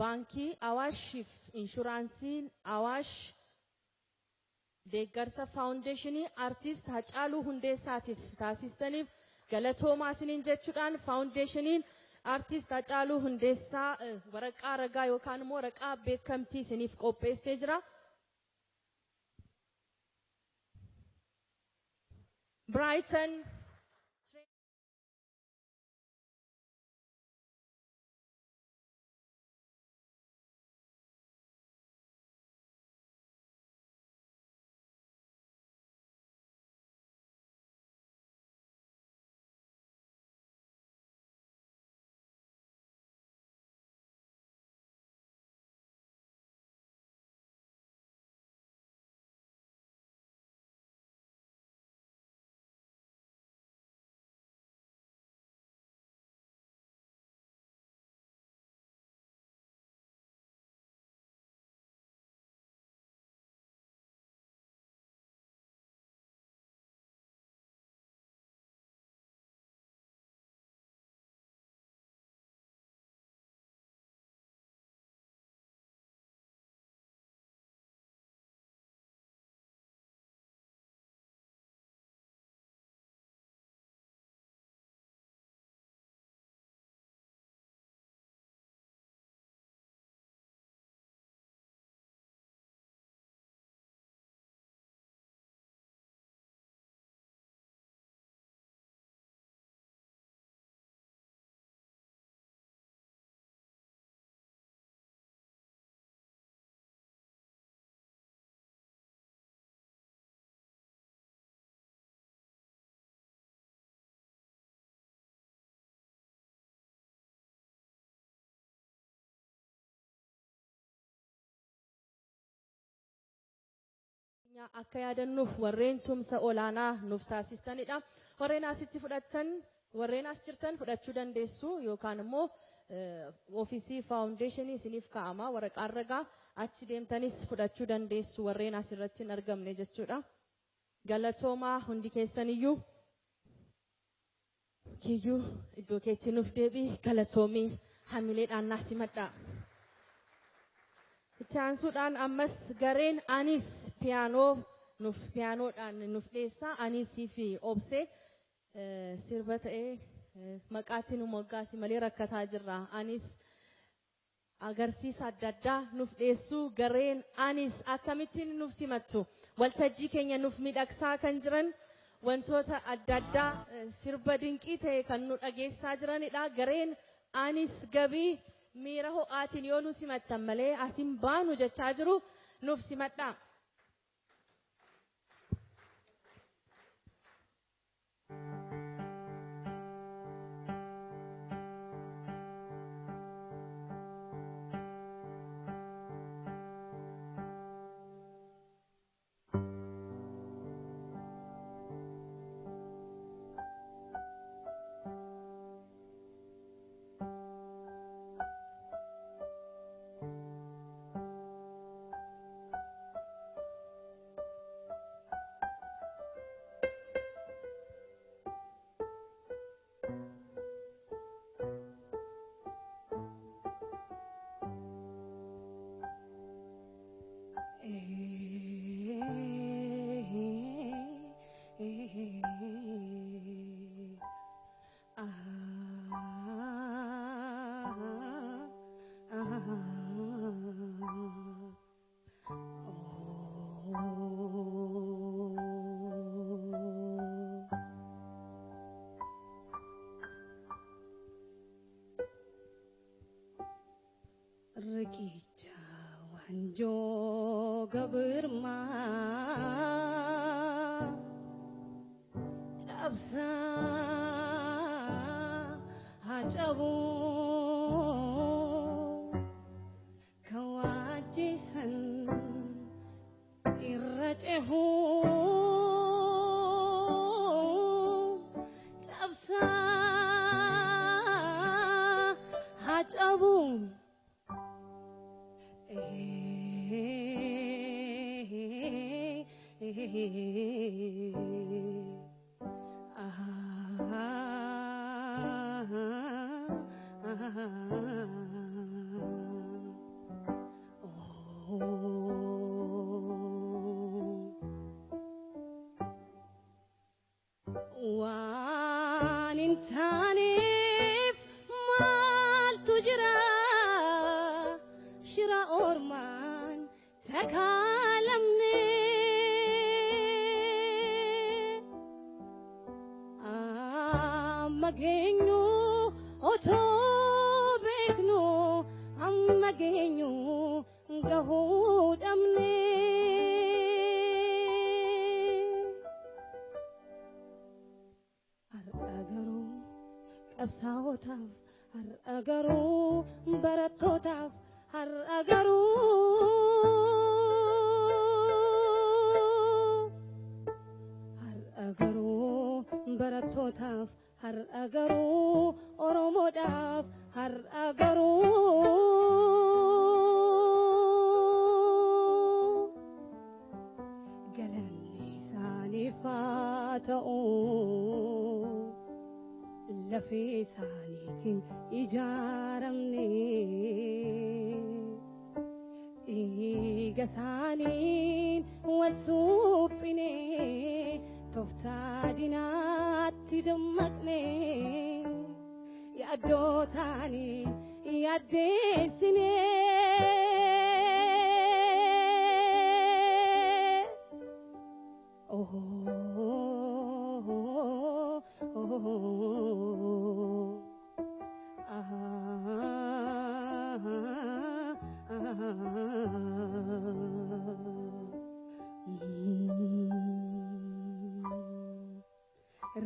Baankii Awaashiif Inshuraansiin Awaash deeggarsa faawundeeshinii Artiist Hacaaluu Hundeessaatiif taasistaniif galatoomaa isiniin jechuudhaan faawundeeshiniin Artiist Hacaaluu Hundeessaa waraqaa ragaa yookaan immoo waraqaa beekamtii isiniif qopheessee jira. Brighton akka yaadannuuf warreen tumsa olaanaa nuuf taasistanidha. Warreen asitti fudhattan, warreen as jirtan fudhachuu dandeessu yookaan immoo ofiisii faawundeeshinii isiniif kaa'ama waraqaan ragaa achi deemtanis fudhachuu dandeessu warreen asirratti hin argamne jechuudha. Galatoomaa hundi keessaniyyuu. Kiyyuu iddoo keetti nuuf deebii galatoomii hamileedhaan naa simadha. Itti aansuudhaan ammas gareen anis piyaanoo nuuf piyaanoodhaan nuuf dhiyeessa. Anisii fi Obsee sirba ta'ee maqaatti nu moggaasi malee rakkataa jirra. Anis agarsiisa adda addaa nuuf dhiyeessuu gareen anis akkamittiin nuuf simattu waltajjii keenya nuuf miidhagsaa kan jiran wantoota adda addaa sirba dinqii ta'e kan nu dhageessaa jiranidha. Gareen anis gabii miira ho'aatiin yoo nu simattan malee asin baanu jechaa jiru nuuf simadha. Riqicha wanjoo gabirmaa cabsaa haa cabuu. Waan hin taaneef maaltu jira shira ormaan takaalamne. Amma geenyu otoo beeknu amma geenyu gahuu dhabne. Har'a garuu qabsaa'otaaf, har'a garuu barattootaaf, har'a garuu har'a garuu barattootaaf, har'a garuu Oromoodhaaf, har'a garuu galanni isaaniif haa ta'u. Lafee isaaniitiin ijaaramne dhiiga isaaniin wal suphine tooftaa diinaatti dammaqne yaaddoo taane yaaddeessine. Oh, oh,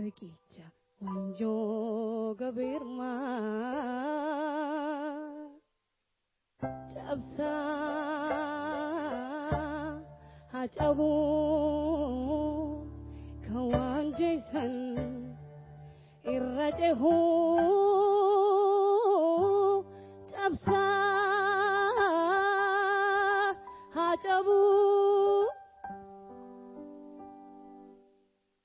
Riqicha wanjoo gabirmaa cabsaa haa cabuu kan waan jeessan irra cehuu cabsaa haa cabuu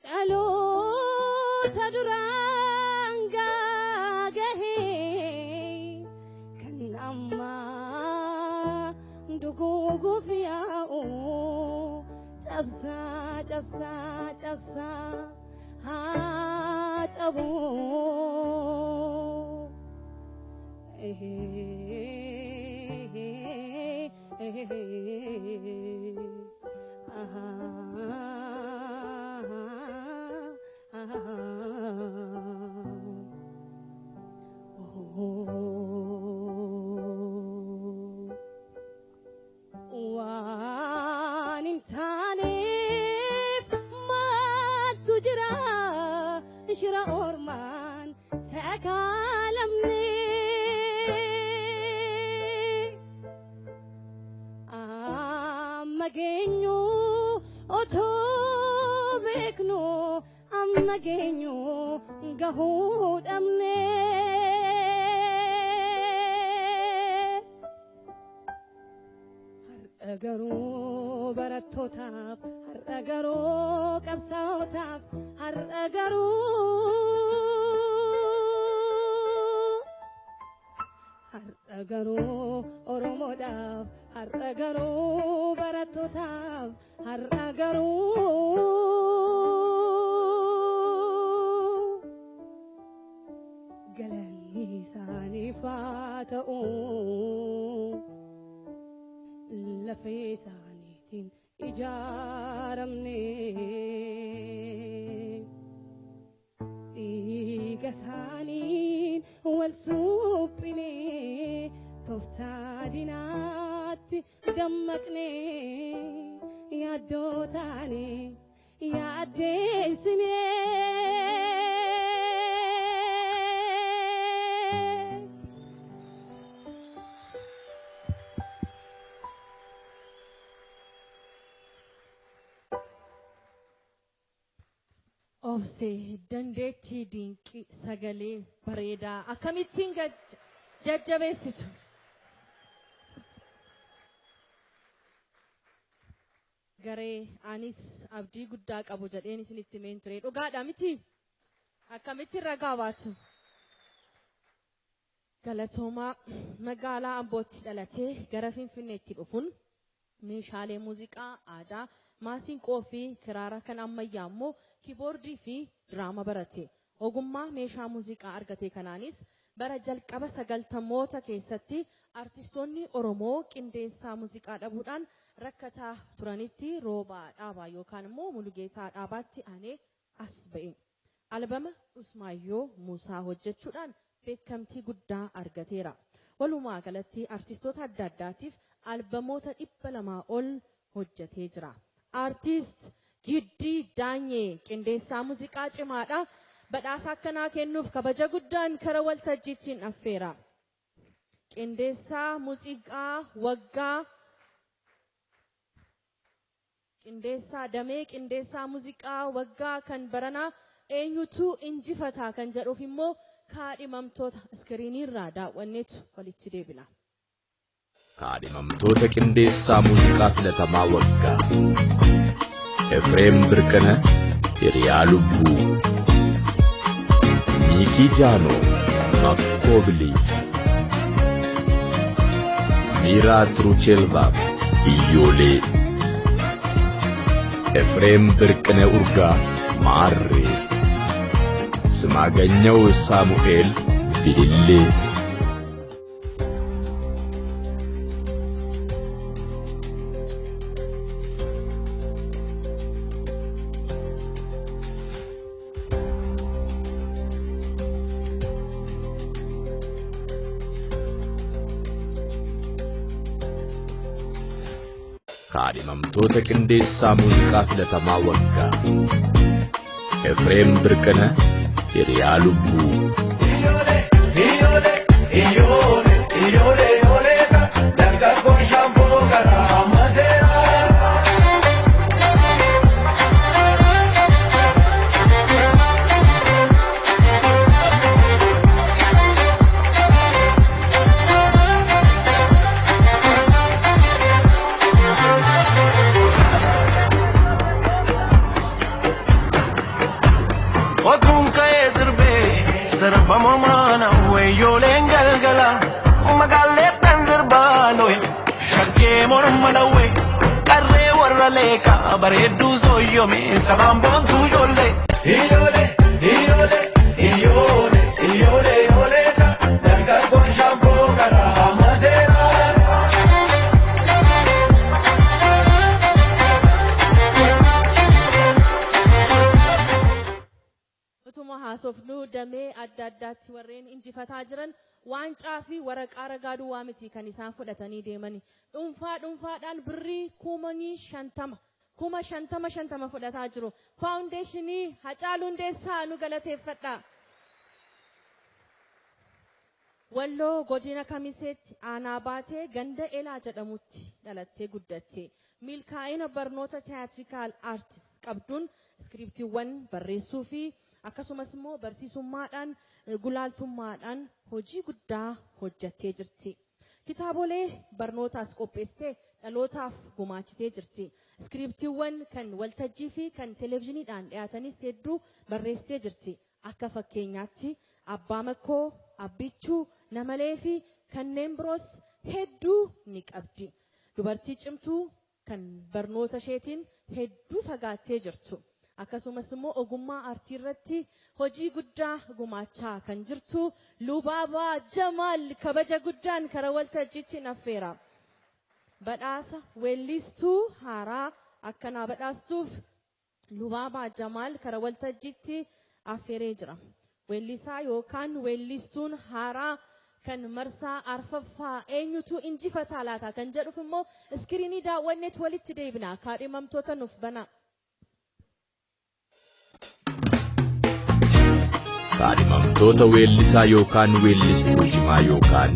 dhaloota duraan gaagahee kan ammaa duguuguuf yaa'u cabsaa cabsaa cabsaa haa cabuu. Waan hin taaneef maaltu jira shira ormaan takaalamne. Amma geenyu otoo beeknu amma geenyu gahuu dhabne. Har'a garuu barattootaaf, har'a garuu qabsaa'otaaf, har'a garuu har'a garuu Oromoodhaaf, har'a garuu barattootaaf, har'a garuu galanni isaaniif haa ta'u. Lafee isaaniitiin ijaaramne dhiiga isaaniin wal suphine tooftaa diinaatti dammaqne yaaddoo taane yaaddeessine. Obsee dandeettii dinqii sagalee bareedaa akkamittiin jajjabeessitu. Garee anis abdii guddaa qabu jedheen isinitti himeen ture. Dhugaadha miti? Akkamittiin ragaa baatu? Galatoomaa magaalaa Ambootti dhalatee gara Finfinneetti dhufuun meeshaalee muuziqaa aadaa maasinqoo fi kiraara kan ammayyaa immoo kiiboordii fi diraama barate. Ogummaa meeshaa muuziqaa argate kanaanis bara jalqaba 90moota keessatti artistoonni Oromoo qindeessaa muuziqaa dhabuudhaan rakkataa turanitti Roobaa Dhaabaa yookaan immoo Mulugeetaa Dhaabaatti aanee as ba'e. Albama Usmaayyoo Muusaa hojjechuudhaan beekamtii guddaa argateera. Walumaa galatti artistoota adda addaatiif albamoota 200 ol hojjetee jira. Artiist Giddii Daanyee qindeessaa muuziqaa cimaadha. Badhaasa akkanaa kennuuf kabaja guddaan kara waltajjiitiin affeera. Qindeessaa muuziqaa waggaa qindeessaa damee qindeessaa muuziqaa waggaa kan baranaa eenyutu injifataa kan jedhuuf immoo kaadhimamtoota iskiriiniirraa daawwanneetu walitti deebina. Kaadhimamtoota qindeessaa muuziqaa filatamaa waggaa Efreem Birkana Hiriyaa Lubbuu, Miikii Jaanoo Makkoo Bilii, Miiraa Tirucheelvaam Iyyoolee, Efreem Birqine Urgaa Maarree, Simaaganyaw Saamu'eel Bilillee. Kaadhimamtoota qindeessaa muuziqaa filatamaa waggaa Efreem Birqina Hiriyaa Lubbuu, Iyyoolee, iyyoolee, iyyoolee, iyyoolee, dargaggoon shaamboo karaa ammateera. Otuun ka'ee sirbee sirba mormaa nawwee iyyooleen galgala magaalleettan sirbaa lo'e shakkee morma lawwee qarree warra leeqaa bareedduu sooyyome sabaan boontuu ijoollee. Iyyoolee, iyyoolee, iyyoolee, iyyoolee, iyyoolee dargaggoon shaamboo karaa ammateera. Utuma haasofnuu damee adda addaatti warreen injifataa jiran waancaa fi waraqaa ragaa duwwaa miti kan isaan fudhatanii deemani. Dhuunfaa dhuunfaadhaan birrii 50,000 50,000 50 fudhataa jiru. Faawundeeshinii Hacaaluu Hundeessaa nu galateeffadha. Walloo godina Kamiseetti aanaa baatee ganda Elaa jedhamutti dhalattee guddatte. Milkaa'ina barnoota tiyaatiraal aartis qabduun iskiriiptiiwwan barreessuu fi akkasumas immoo barsiisummaadhaan gulaaltummaadhaan hojii guddaa hojjettee jirti. Kitaabolee barnootaas qopheessitee dhalootaaf gumaachitee jirti. Iskiriiptiiwwan kan waltajjii fi kan televezyiiniidhaan dhiyaatanis hedduu barreessitee jirti. Akka fakkeenyaatti Abbaa Makkoo, Abbichuu, Namalee fi kanneen biroos hedduu ni qabdi. Dubartii cimtuu kan barnoota isheetiin hedduu fagaattee jirtu. Akkasumas immoo ogummaa aartii irratti hojii guddaa gumaachaa kan jirtu Lubaabaa Jamaal kabaja guddaan kara waltajjiitti affeera. Badhaasa weellistuu haaraa akkanaa badhaastuuf Lubaabaa Jamaal kara waltajjiitti affeeree jira. Weellisaa yookaan weellistuun haaraa kan marsaa arfaffaa eenyutu injifataa laata kan jedhuuf immoo iskiriinii daawwanneetu walitti deebina. Kaadhimamtoota nuuf bana. Kaadhimamtoota weellisaa yookaan weellistuu cimaa yookaan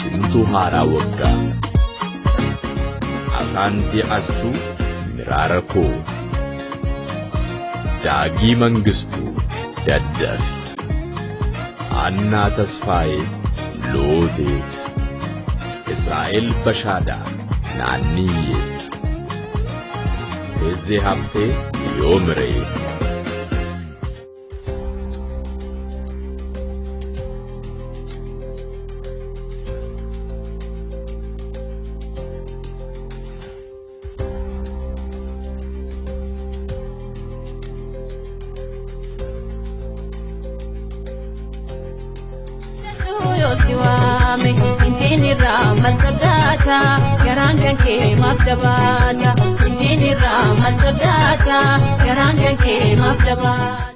cimtuu haaraa waggaa Asaantii Astuu Miraara Koo, Daagii Mangistuu Daddafi, Annaa Tasfaayee Lootee, Israa'el Bashaadaa Naanniyyee, Hezzee Habtee Yoomiree. yoo si waame injinirraa maal sodaata garaan kan kee maaf jabaata injinirraa maal sodaata garaan kan kee maaf jabaata.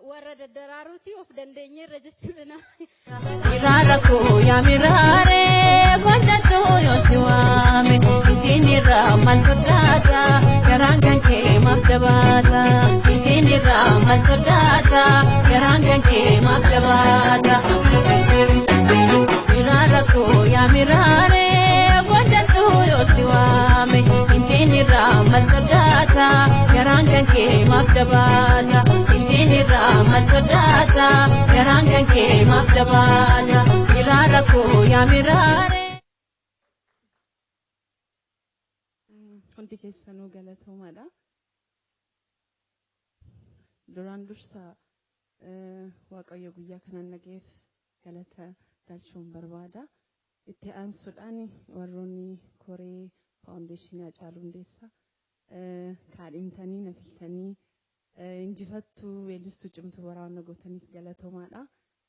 Warra daddaraaruu of dandeenyeerra jechuudha. Iraara koo yaa miraare gonjattu yoo si waame injinirraa maal sodaata garaan kan kee maaf jabaata injinirraa maal sodaata garaan kan kee maaf jabaata. Iraara koo yaa miraare gonjattu yoo si waame injinirraa maal sodaata garaan kan kee maaf jabaata. Injinirraa maal sodaata garaan kan kee maaf jabaata iraara koo yaa miraare. Hundi keessanuu galatoomaadha. Duraan dursa Waaqayyo guyyaa kanaan nageef galata galchuun barbaada. Itti aansuudhaan warroonni koree faawundeeshinii Haacaaluu Hundeessaa kaadhimtanii na filtanii injifattuu weellistuu cimtuu waraana gootaniif galatoomaadha.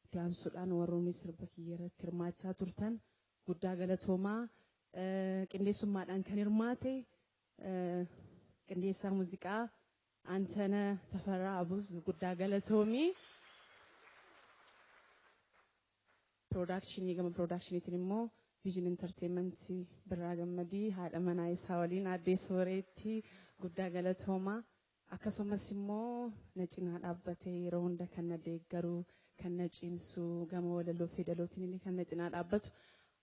Itti aansuudhaan warroonni sirba kiyya irratti hirmaachaa turtan guddaa galatoomaa. Qindeessummaadhaan kan hirmaate qindeessaa muuziqaa Antana Tafarraa Abuuz guddaa galatoomii. Piroodakshinii gama piroodakshinii immoo Vision Entertainment Birraa Gammadii haadha manaa isaa waliin addee Sooreetti guddaa galatoomaa. Akkasumas immoo na cinaa dhaabbatee yeroo hunda kan na deeggaru, kan na cimsu, gama walaloo fi dhalootiin illee kan na cinaa dhaabbatu.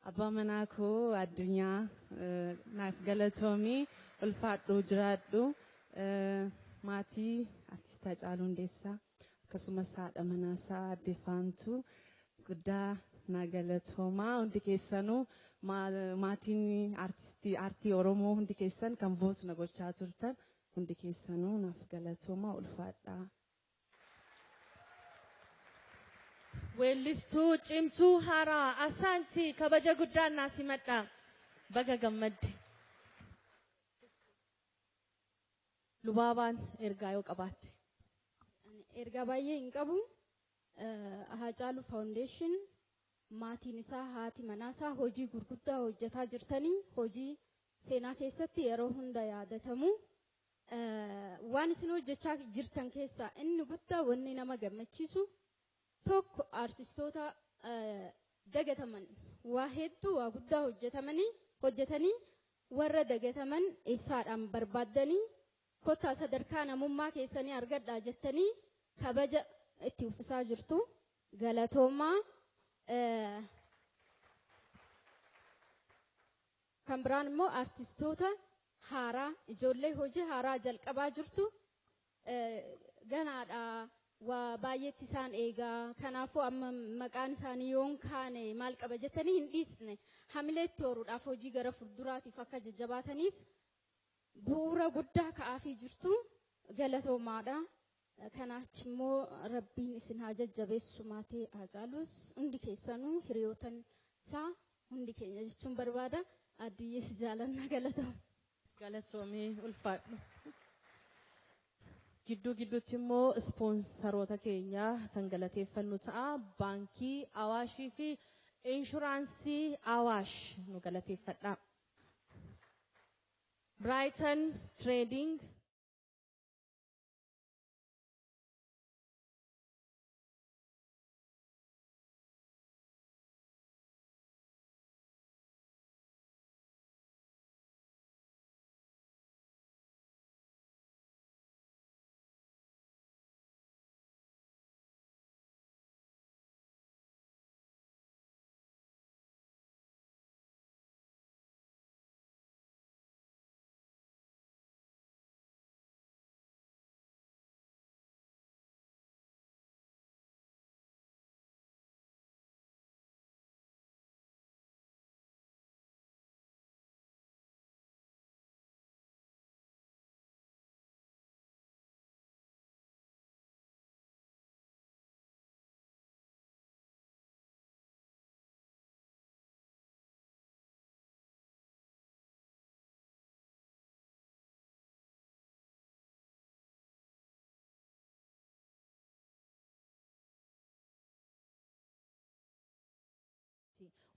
Abbaa manaa koo addunyaa naaf galatoomii ulfaadhu jiraadhu maatii artist Haacaaluu Hundeessaa akkasumas haadha manaasaa addee Faantuu guddaa na galatoomaa. Hundi keessanuu maatiin aartii Oromoo hundi keessan kan voot na gochaa turtan hundi keessanuu naaf galatoomaa ulfaadhaa. Weellistuu cimtuu haaraa Asaantii kabaja guddaan naa simadha. Baga gammadde. Lubaabaan ergaa yoo qabaatte. Ergaa baay'ee hin qabu. Haacaaluu Faawundeeshin maatiin isaa haati manaasaa hojii gurguddaa hojjetaa jirtanii hojii seenaa keessatti yeroo hunda yaadatamu. Waan isin hojjechaa jirtan keessaa inni guddaa wanni nama gammachiisu tokko artistoota dagataman waa hedduu waa guddaa hojjetanii warra dagataman ibsaadhaan barbaaddanii kottaa sadarkaa namummaa keessanii argadhaa jettanii kabaja itti uffisaa jirtu galatoomaa. Kan biraan immoo artistoota haaraa ijoollee hojii haaraa jalqabaa jirtu ganaadha. Waa baay'eetti isaan eegaa kanaafuu amma maqaan isaanii yoon kaane maal qaba jettanii hin dhiisne hamileetti horuudhaaf hojii gara fuulduraatiif akka jajjabaataniif bu'uura guddaa ka'aafii jirtu galatoomaadha. Kanaaf immoo rabbiin isin haa jajjabeessu maatii Haacaaluus hundi keessanuu hiriyootan isaa hundi keenya jechuun barbaada. Addiyyees jaalanna galatooma. Galatoomii ulfaadhu. Gidduu gidduutti immoo ispoonsaroota keenya kan galateeffannu ta'a. Baankii Awaashii fi Inshuraansii Awaash nu galateeffadha. Brighton Trading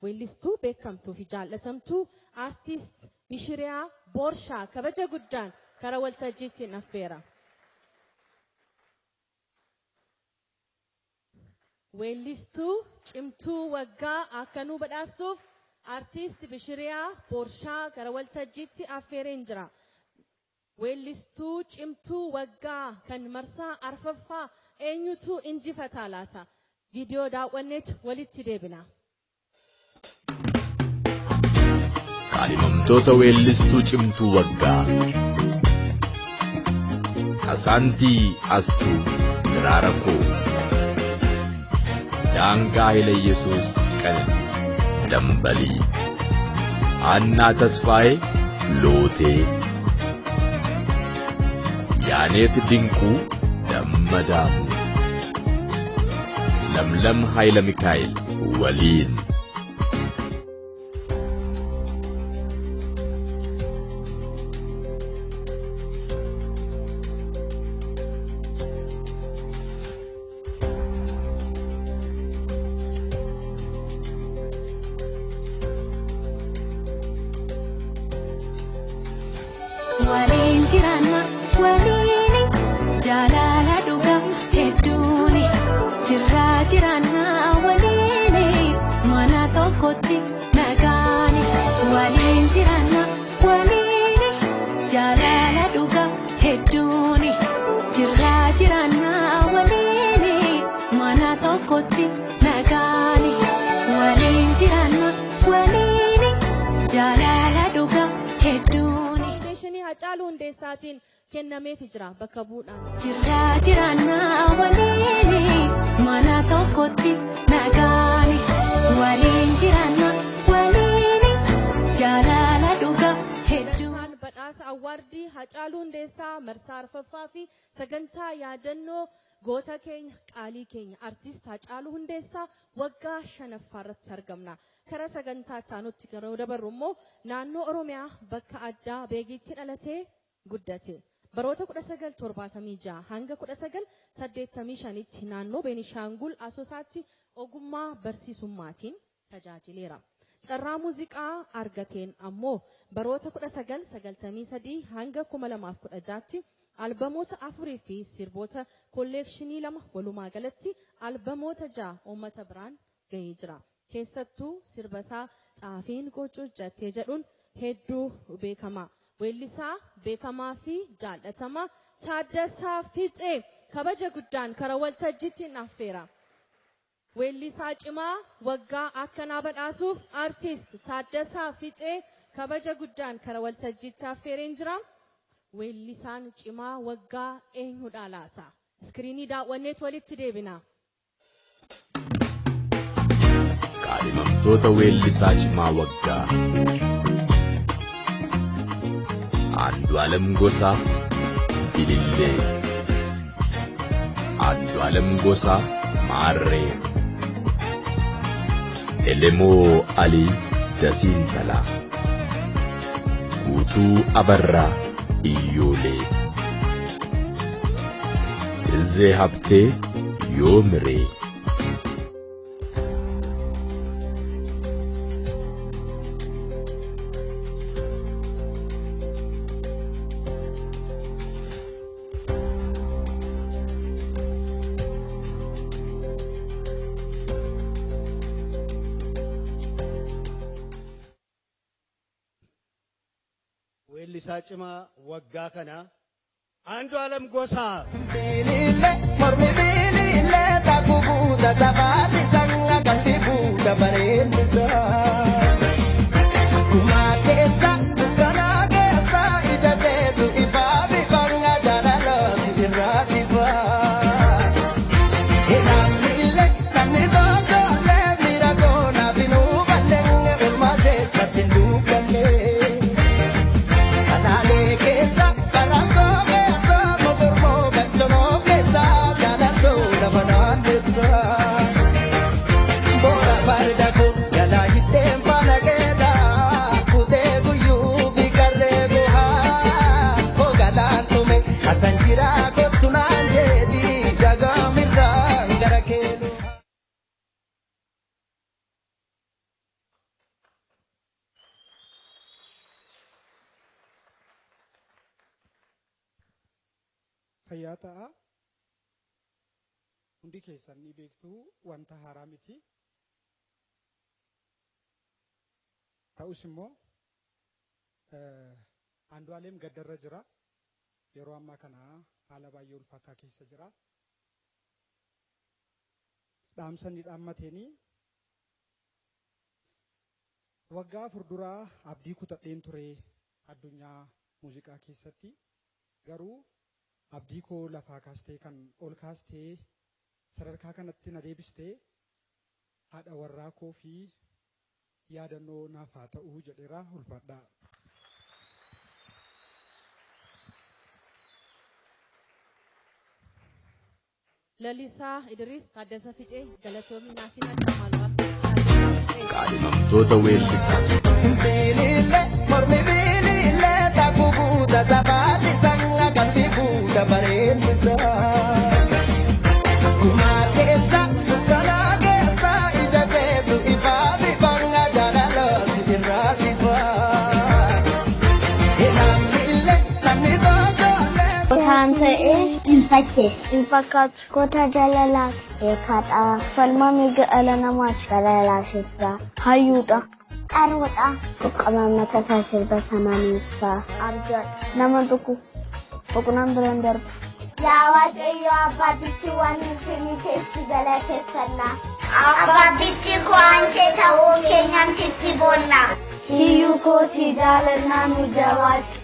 Weellistuu beekamtuu fi jaallatamtuu Aartist Bishiriyaa Boorshaa kabaja guddaan karaa waltajjiitti affeera. Weellistuu cimtuu waggaa akka nu badhaastuuf Aartist Bishiriyaa Boorshaa gara waltajjiitti affeereen jira. Weellistuu cimtuu waggaa kan marsaa arfaffaa eenyutu injifataa laata? Viidiyoo daawwanneetu walitti deebina. Kaadhimamtoota weellistuu cimtuu waggaa. Asaantii Astuu Giraara Koo. Daangaa Hayileyesuus Qananii Dambalii. Annaa Tasfaayee Lootee. Yaaneet Dinquu Dammadaamuu. Lamlam Hayila Mikaa'el waliin. Waliin jiraanna waliin jaalala dhugaa hedduuni jirraa jiraanna waliin mana tokkotti nagaani waliin jiraanna waliin jaalala dhugaa hedduuni jirraa jiraanna waliin mana tokkotti nagaani waliin jiraanna waliin jaalala dhugaa hedduuni. Faawundeeshinii Hacaaluu Hundeessaatiin kennameefii jira bakka bu'uudhaan. Jirraa jiraanna waliin mana tokkotti nagaani waliin jiraanna waliin jaalala dhugaa hedduu. Sagantaan badhaasa awwaardii Hacaaluu Hundeessaa marsaa arfaffaa fi sagantaa yaadannoo goota keenya qaalii keenya Aartist Hacaaluu Hundeessaa waggaa shanaffaa irratti argamna. Karaa sagantaa itti yeroo dabarru immoo naannoo Oromiyaa bakka addaa Beegiitti dhalatee guddate. Baroota 1976 hanga 1985tti naannoo Beenishaangul Asoosaatti ogummaa barsiisummaatiin tajaajileera. Carraa muuziqaa argateen ammoo baroota 1993 hanga 2016tti albamoota afurii fi sirboota kolleekshinii lama walumaa galatti albamoota 6 uummata biraan gahee jira. Keessattuu sirbasaa xaafiin qocuccattee jedhuun hedduu beekama. Weellisaa beekamaa fi jaallatamaa Taaddasaa Fiixee kabaja guddaan karaa waltajjiitti affeera. Weellisaa cimaa waggaa akkanaa badhaasuuf Aartist Taaddasaa Fiixee kabaja guddaan karaa waltajjiitti affeereen jira. Weellisaan cimaa waggaa eenyudha laata? Iskiriinii daawwanneetu walitti deebina. Kaadhimamtoota weellisaa cimaa waggaa. Andu'aalem Gosaa Bilillee. Andu'aalem Gosaa Maarree. Elemoo Alii Dasiin Talaa. Guutuu Abarraa Iyyoolee. Tizzee Habtee Yoomiree. Weellisaa cimaa waggaa kana Andu'aalem Gosaa. Bilile mormi bilile takku buuta tafaati sanga galti buuta bareeddisa. Kumaa keessa dukkanaa keessa ija seetu ifaa bifanga jaalalooti irraatifa. Namni namni tokkollee miira goonaa fi nuuballee morma keessatti dubballee. Kanaalee keessa barankoo keessa mogormoo galchanoo keessa jaalatoo lafa naanneessa. Boora farda koo jalaa hiddeen. Fayyaa ta'a. Hundi keessan ni beektu, wanta haaraa miti. Ta'us immoo Andu'aalem gaddarra jira. Yeroo ammaa kana haala baay'ee ulfaataa keessa jira. Dhaamsa inni dhaammateenii waggaa 4 duraa abdii kutadheen ture addunyaa muuziqaa keessatti, garuu abdii koo lafaa kaastee kan ol kaastee sadarkaa kanatti na deebistee haadha warraa koo fi yaadannoo naaf haa ta'uu jedheera. Ulfaadhaa. Lalisaa Idris Taaddasa Fiixee Galatoomii Naasina Kamaalaa. Kaadhimamtoota weellisaa. Bilile mormi bilile takubuuta sabaati sanga kanti buuta bareeddisa. Kumaa keessa dukkanaa keessa ija keetu ifaa fi banga jaalalooti irraa sifaa. Namni illee namni tokkollee. Kan ta'e hin fakkeessu. Hin fakkaatu. Goota jaalalaa beekaadha. Falmaa mirga dhala namaati. Gara laafessaa. Hayyuudha. Qaroodha. Qoqqabaa mataa isaa sirba samaan ibsaa. Arjaadha. Nama tokko boqonnaan biraan darba. Yaa Waaqayyo abbaatitti waan nuti nuti galateeffanna. Abbaatitti ku'aan kee ta'uu keenyaan sitti boonna. Siyyuu koo si jaalannaa nu jabaadhu.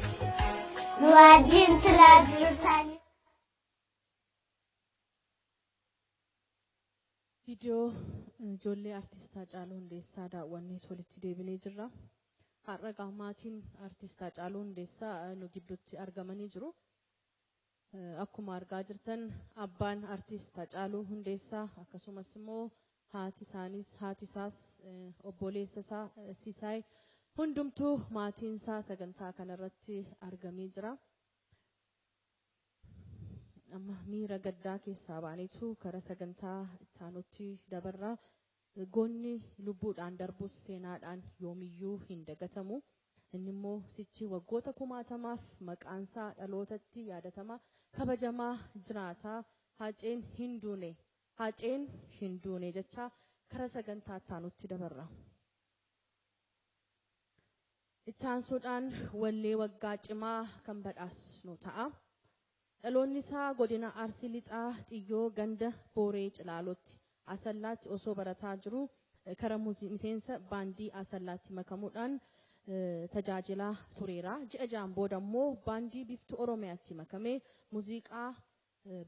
Nu wajjin silaa jirtan. Viidiyoo ijoollee artist Haacaaluu Hundeessaa daawwannee walitti deebinee jirra. Har'a egaa maatiin artist Haacaaluu Hundeessaa nu gidduutti argamanii jiru. Akkuma argaa jirtan abbaan artist Haacaaluu Hundeessaa akkasumas immoo haati isaanis haati isaas obboleessa isaa Sisaay hundumtuu maatiin isaa sagantaa kanarratti argamee jira. Amma miira gaddaa keessaa baaneetu kara sagantaa itti dabarra. Goonni lubbuudhaan darbus seenaadhaan yoomiyyuu hin dagatamu. Inni immoo sichi waggoota kumaatamaaf maqaansaa dhalootatti yaadatama kabajamaa jiraataa. Haaceen hin duune, Haaceen hin duune jecha kara sagantaa itti dabarra. Itti aansuudhaan wallee waggaa cimaa kan badhaasnu ta'a. Dhaloonni isaa godina Arsii Lixaa Xiyyoo ganda Booree Cilaalotti Asallaatti osoo barataa jiru kara miseensa baandii Asallaatti makamuudhaan tajaajilaa tureera. Ji'a 6 booda immoo baandii Biiftuu Oromiyaatti makamee muuziqaa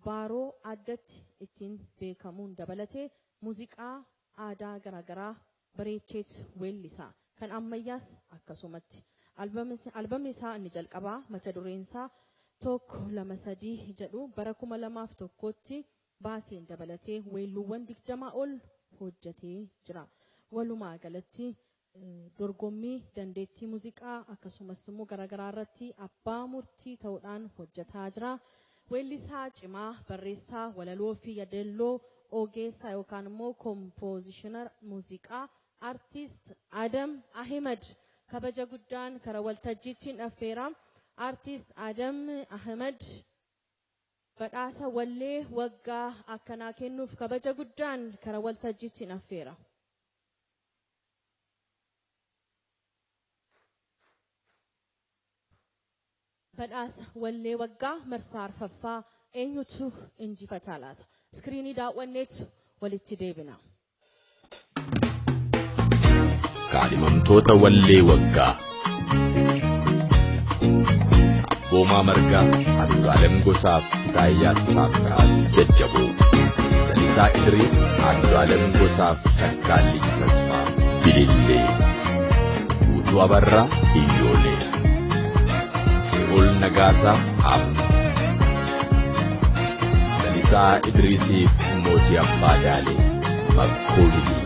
baaroo addatti ittiin beekamuun dabalatee muuziqaa aadaa garaagaraa bareecheet weellisa. Kan ammayyaas akkasumatti. Albamni isaa inni jalqabaa mata dureen isaa 1 2 3 jedhu bara 2001tti baaseen dabalatee weelluuwwan 20 ol hojjetee jira. Walumaa galatti dorgommii dandeettii muuziqaa akkasumas immoo garaagaraa irratti abbaa murtii ta'uudhaan hojjetaa jira. Weellisaa cimaa, barreessaa, walaloo fi yaadaloo ogeessaa yookaan immoo kompoozishinar muuziqaa Artist Adam Ahmed kabaja guddaan kara waltajjiitiin affeera. Artist Adam Ahmed badhaasa wallee waggaa akkanaa kennuuf kabaja guddaan kara waltajjiitiin affeera. Badhaasa wallee waggaa marsaa arfaffaa eenyutu injifataa laata? Iskiriinii daawwanneetu walitti deebina. Kaadhimamtoota wallee waggaa. Abboomaa Margaa, Andu'aalem Gosaaf Isaayyaas Taamiraat Jajjaboo. Lalisaa Idriis, Andu'aalem Gosaaf Takkaalli Tasfaa Bilillee. Guutuu Abarraa Iyyoolee. Ol Nagaasaa Amma. Lalisaa Idriisiif Mootii Abbaa Daalee Makkoo Bilii.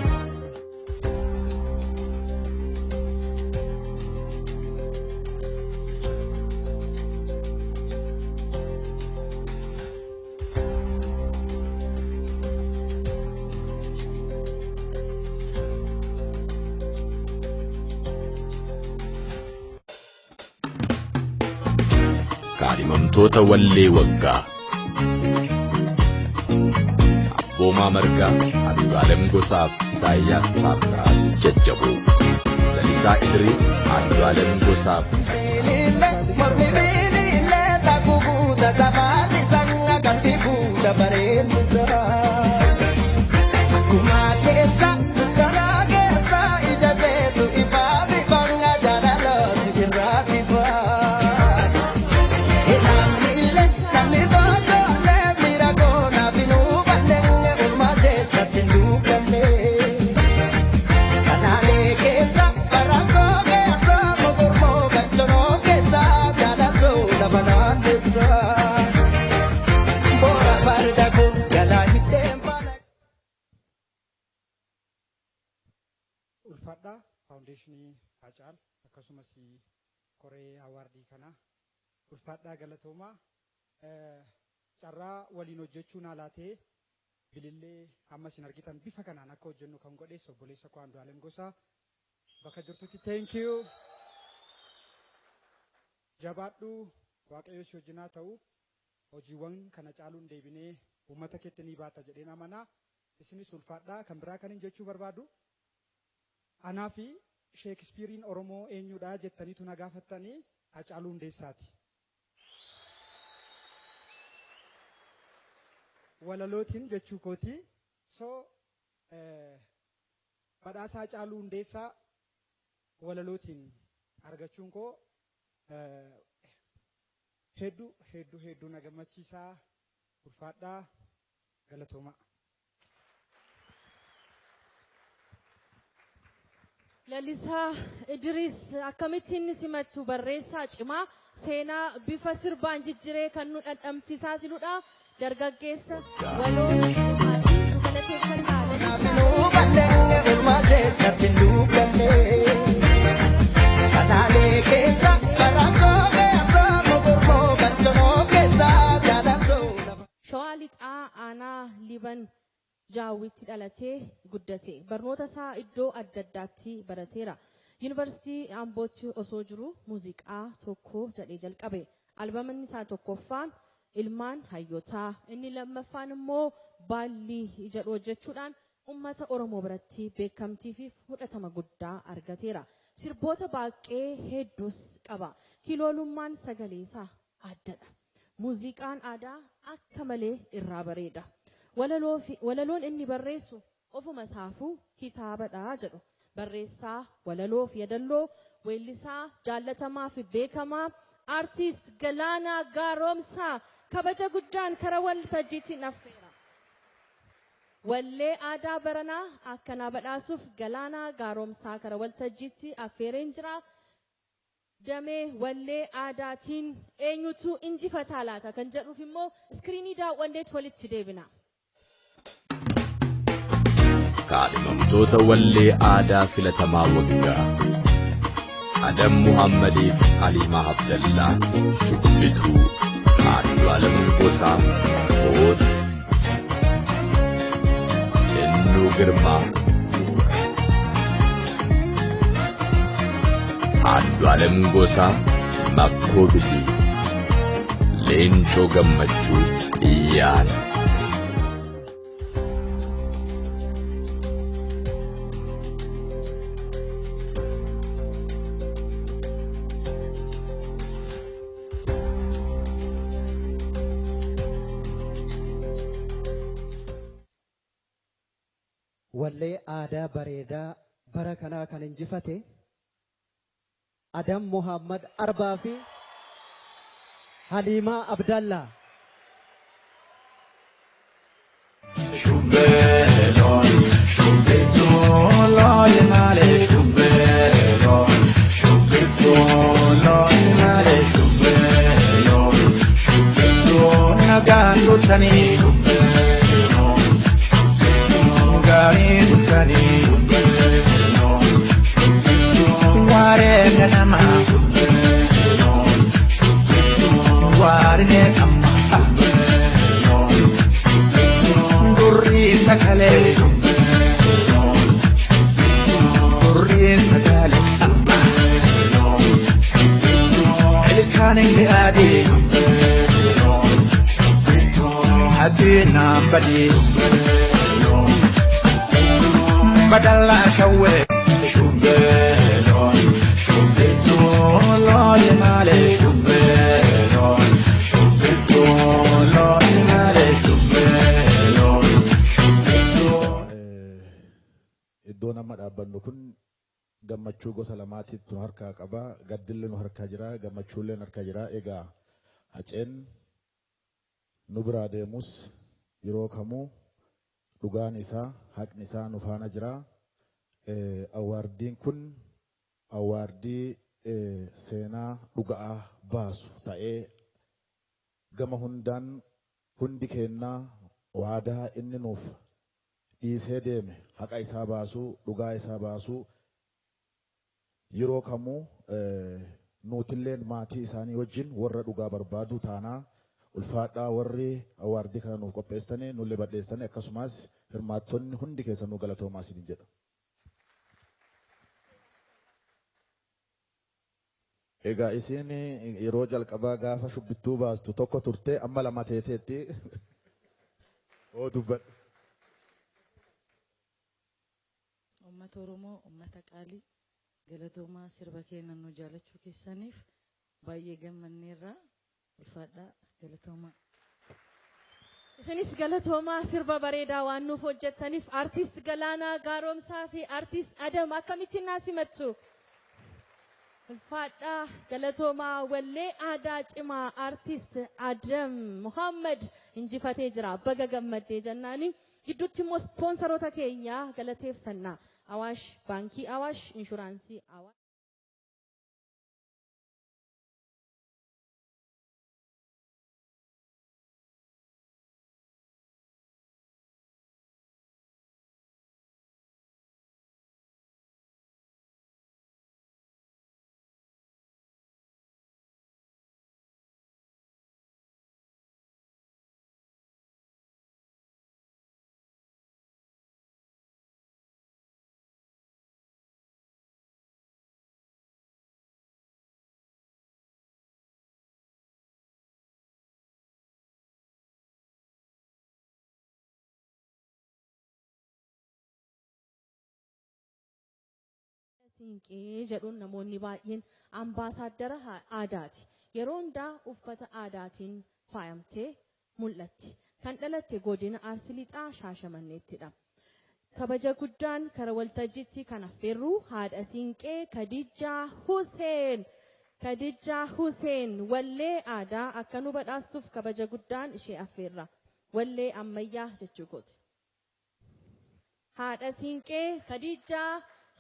Kaadhimamtoota wallee waggaa. Abboomaa Margaa, Andu'aalem Gosaaf Isaayyaas Taamiraat Jajjaboo. Lalisaa Idriis, Andu'aalem Gosaaf Ulfaadhaa faawundeeshinii Haacaaluu akkasumas koree awaardii kana ulfaadhaa galatoomaa carraa waliin hojjechuun haalaatee bilillee amma isin argitan bifa kanaan akka hojjennu kan godhes obboleessa koo Andu'aalem Gosaa bakka jirtutti thank you. Jabaadhu Waaqayyo si wajjin haa ta'u hojiiwwan kana caaluun deebinee uummata keetti ni baata jedheen amanaa isinis ulfaadhaa kan biraa kanin jechuu barbaadu. Anaa fi Sheekispiiriin Oromoo eenyudha jettaniitu na gaafattanii Haacaaluu Hundeessaati. Walalootiin jechuu kooti. So badhaasa Haacaaluu Hundeessaa walalootiin argachuun koo hedduu hedduu hedduu na gammachiisaa ulfaadhaa galatoomaa. Lalisaa Idriis akkamittiin inni simattu barreessaa cimaa seenaa bifa sirbaan jijjiiree kan nu dhandhamsiisaa jirudha. Dargaggeessa waloo cimaatiin nu galateeffannaa. Shawaa Lixaa Aanaa Liban Jaawwitti dhalatee guddate. Barnoota isaa iddoo adda addaatti barateera. Yuunivarsiitii Ambootti osoo jiru muuziqaa tokko jedhee jalqabe. Albamni isaa tokkoffaan Ilmaan Hayyootaa, inni lammaffaan immoo Baallii jedhu hojjechuudhaan uummata Oromoo biratti beekamtii fi fudhatama guddaa argateera. Sirboota baay'ee hedduus qaba. Kiloolummaan sagalee isaa addadha. Muuziqaan aadaa akka malee irraa bareeda. Walaloon inni barreessu ofuma isaafuu kitaabadha jedhu. Barreessaa walaloo fi yaadaloo weellisaa jaallatamaa fi beekamaa aartist Galaanaa Gaaromsaa kabaja guddaan karaa waltajjiitiin affeera. Wallee aadaa baranaa akkanaa badhaasuuf Galaanaa Gaaromsaa karaa waltajjiitti affeereen jira. Damee wallee aadaatiin eenyutu injifataa laata kan jedhuuf immoo iskiriinii daawwanneetu walitti deebina. Kaadhimamtoota wallee aadaa filatamaa waggaa Adam Muhammadiif Aliimaa Abdallaa Shubbituu Andu'aalem Gosaa Boota Kennuu Girmaa Andu'aalem Gosaa Makkoo Bilii Leencoo Gammachuu Xiyyaara. Wallee aadaa bareedaa bara kanaa kan injifate Adam Muhammad Arbaa fi Haliimaa Abdallaa. Shubbeeloon shubbituun looyi malee shubbeeloon shubbituun looyi malee shubbeeloon shubbituun nagaan guutanii shubbeeloon shubbituun gaarii guutanii shubbeeloon shubbituun waaree ganama shubbeeloon shubbituun waaree amma shubbeeloon shubbituun durri sagalee shubbeeloon shubbituun durri sagalee shubbeeloon shubbituun ilkaan inni adii shubbeeloon shubbituun. Naan badii badala shawwe shubbeeloon shubbituun looni malee shubbeeloon shubbituun looni malee shubbeeloon shubbituun. Iddoo nama dhaabbannu kun gammachuu gosa lamaatiitu nu harkaa qaba. Gaddillee nu harkaa jira, gammachuullee nu harkaa jira. Egaa Haceen nu biraa deemus yeroo kamuu dhugaan isaa haqni isaa nu faana jira. Awaardiin kun awaardii seenaa dhuga'aa baasu ta'ee gama hundaan hundi kennaa waadaa inni nuuf dhiisee deeme haqa isaa baasuu dhugaa isaa baasuu yeroo kamuu nuutilleen maatii isaanii wajjin warra dhugaa barbaadu taanaa ulfaadhaa warri awaardii kana nuuf qopheessitanii nullee badheessitanii akkasumas hirmaattonni hundi keessan nu galatoomaa isiniin jedha. Egaa isiin yeroo jalqabaa gaafa shubbittuu baastu tokko turte amma lama teeteetti oo dubbadhu. Uummata Oromoo, uummata qaalii galatoomaa sirba keenya nu jaalachuu keessaniif baay'ee gammanneerra ulfaadhaa galatoomaa. Isinis galatoomaa sirba bareedaa waan nuuf hojjettaniif artist Galaanaa Gaaromsaa fi artist Adam akkamittiin naa simattu? Ulfaadhaa galatoomaa wallee aadaa cimaa artist Adam Muhammad injifatee jira. Baga gammaddee jennaani. Gidduutti immoo ispoonsaroota keenya galateeffanna. Awaash Baankii Awaash, Inshuraansii Awaash. Siinqee jedhuun namoonni baay'een ambaasaaddara aadaati. Yeroo hundaa uffata aadaatiin faayamtee mul'atti. Kan dhalatte godina Arsii Lixaa Shaashamanneettidha. Kabaja guddaan kara waltajjiitti kan affeerru haadha siinqee Kadijaa Huseen. Kadijaa Huseen wallee aadaa akka nu badhaastuuf kabaja guddaan ishee affeerra. Wallee ammayyaa jechuu kooti. Haadha siinqee Kadijaa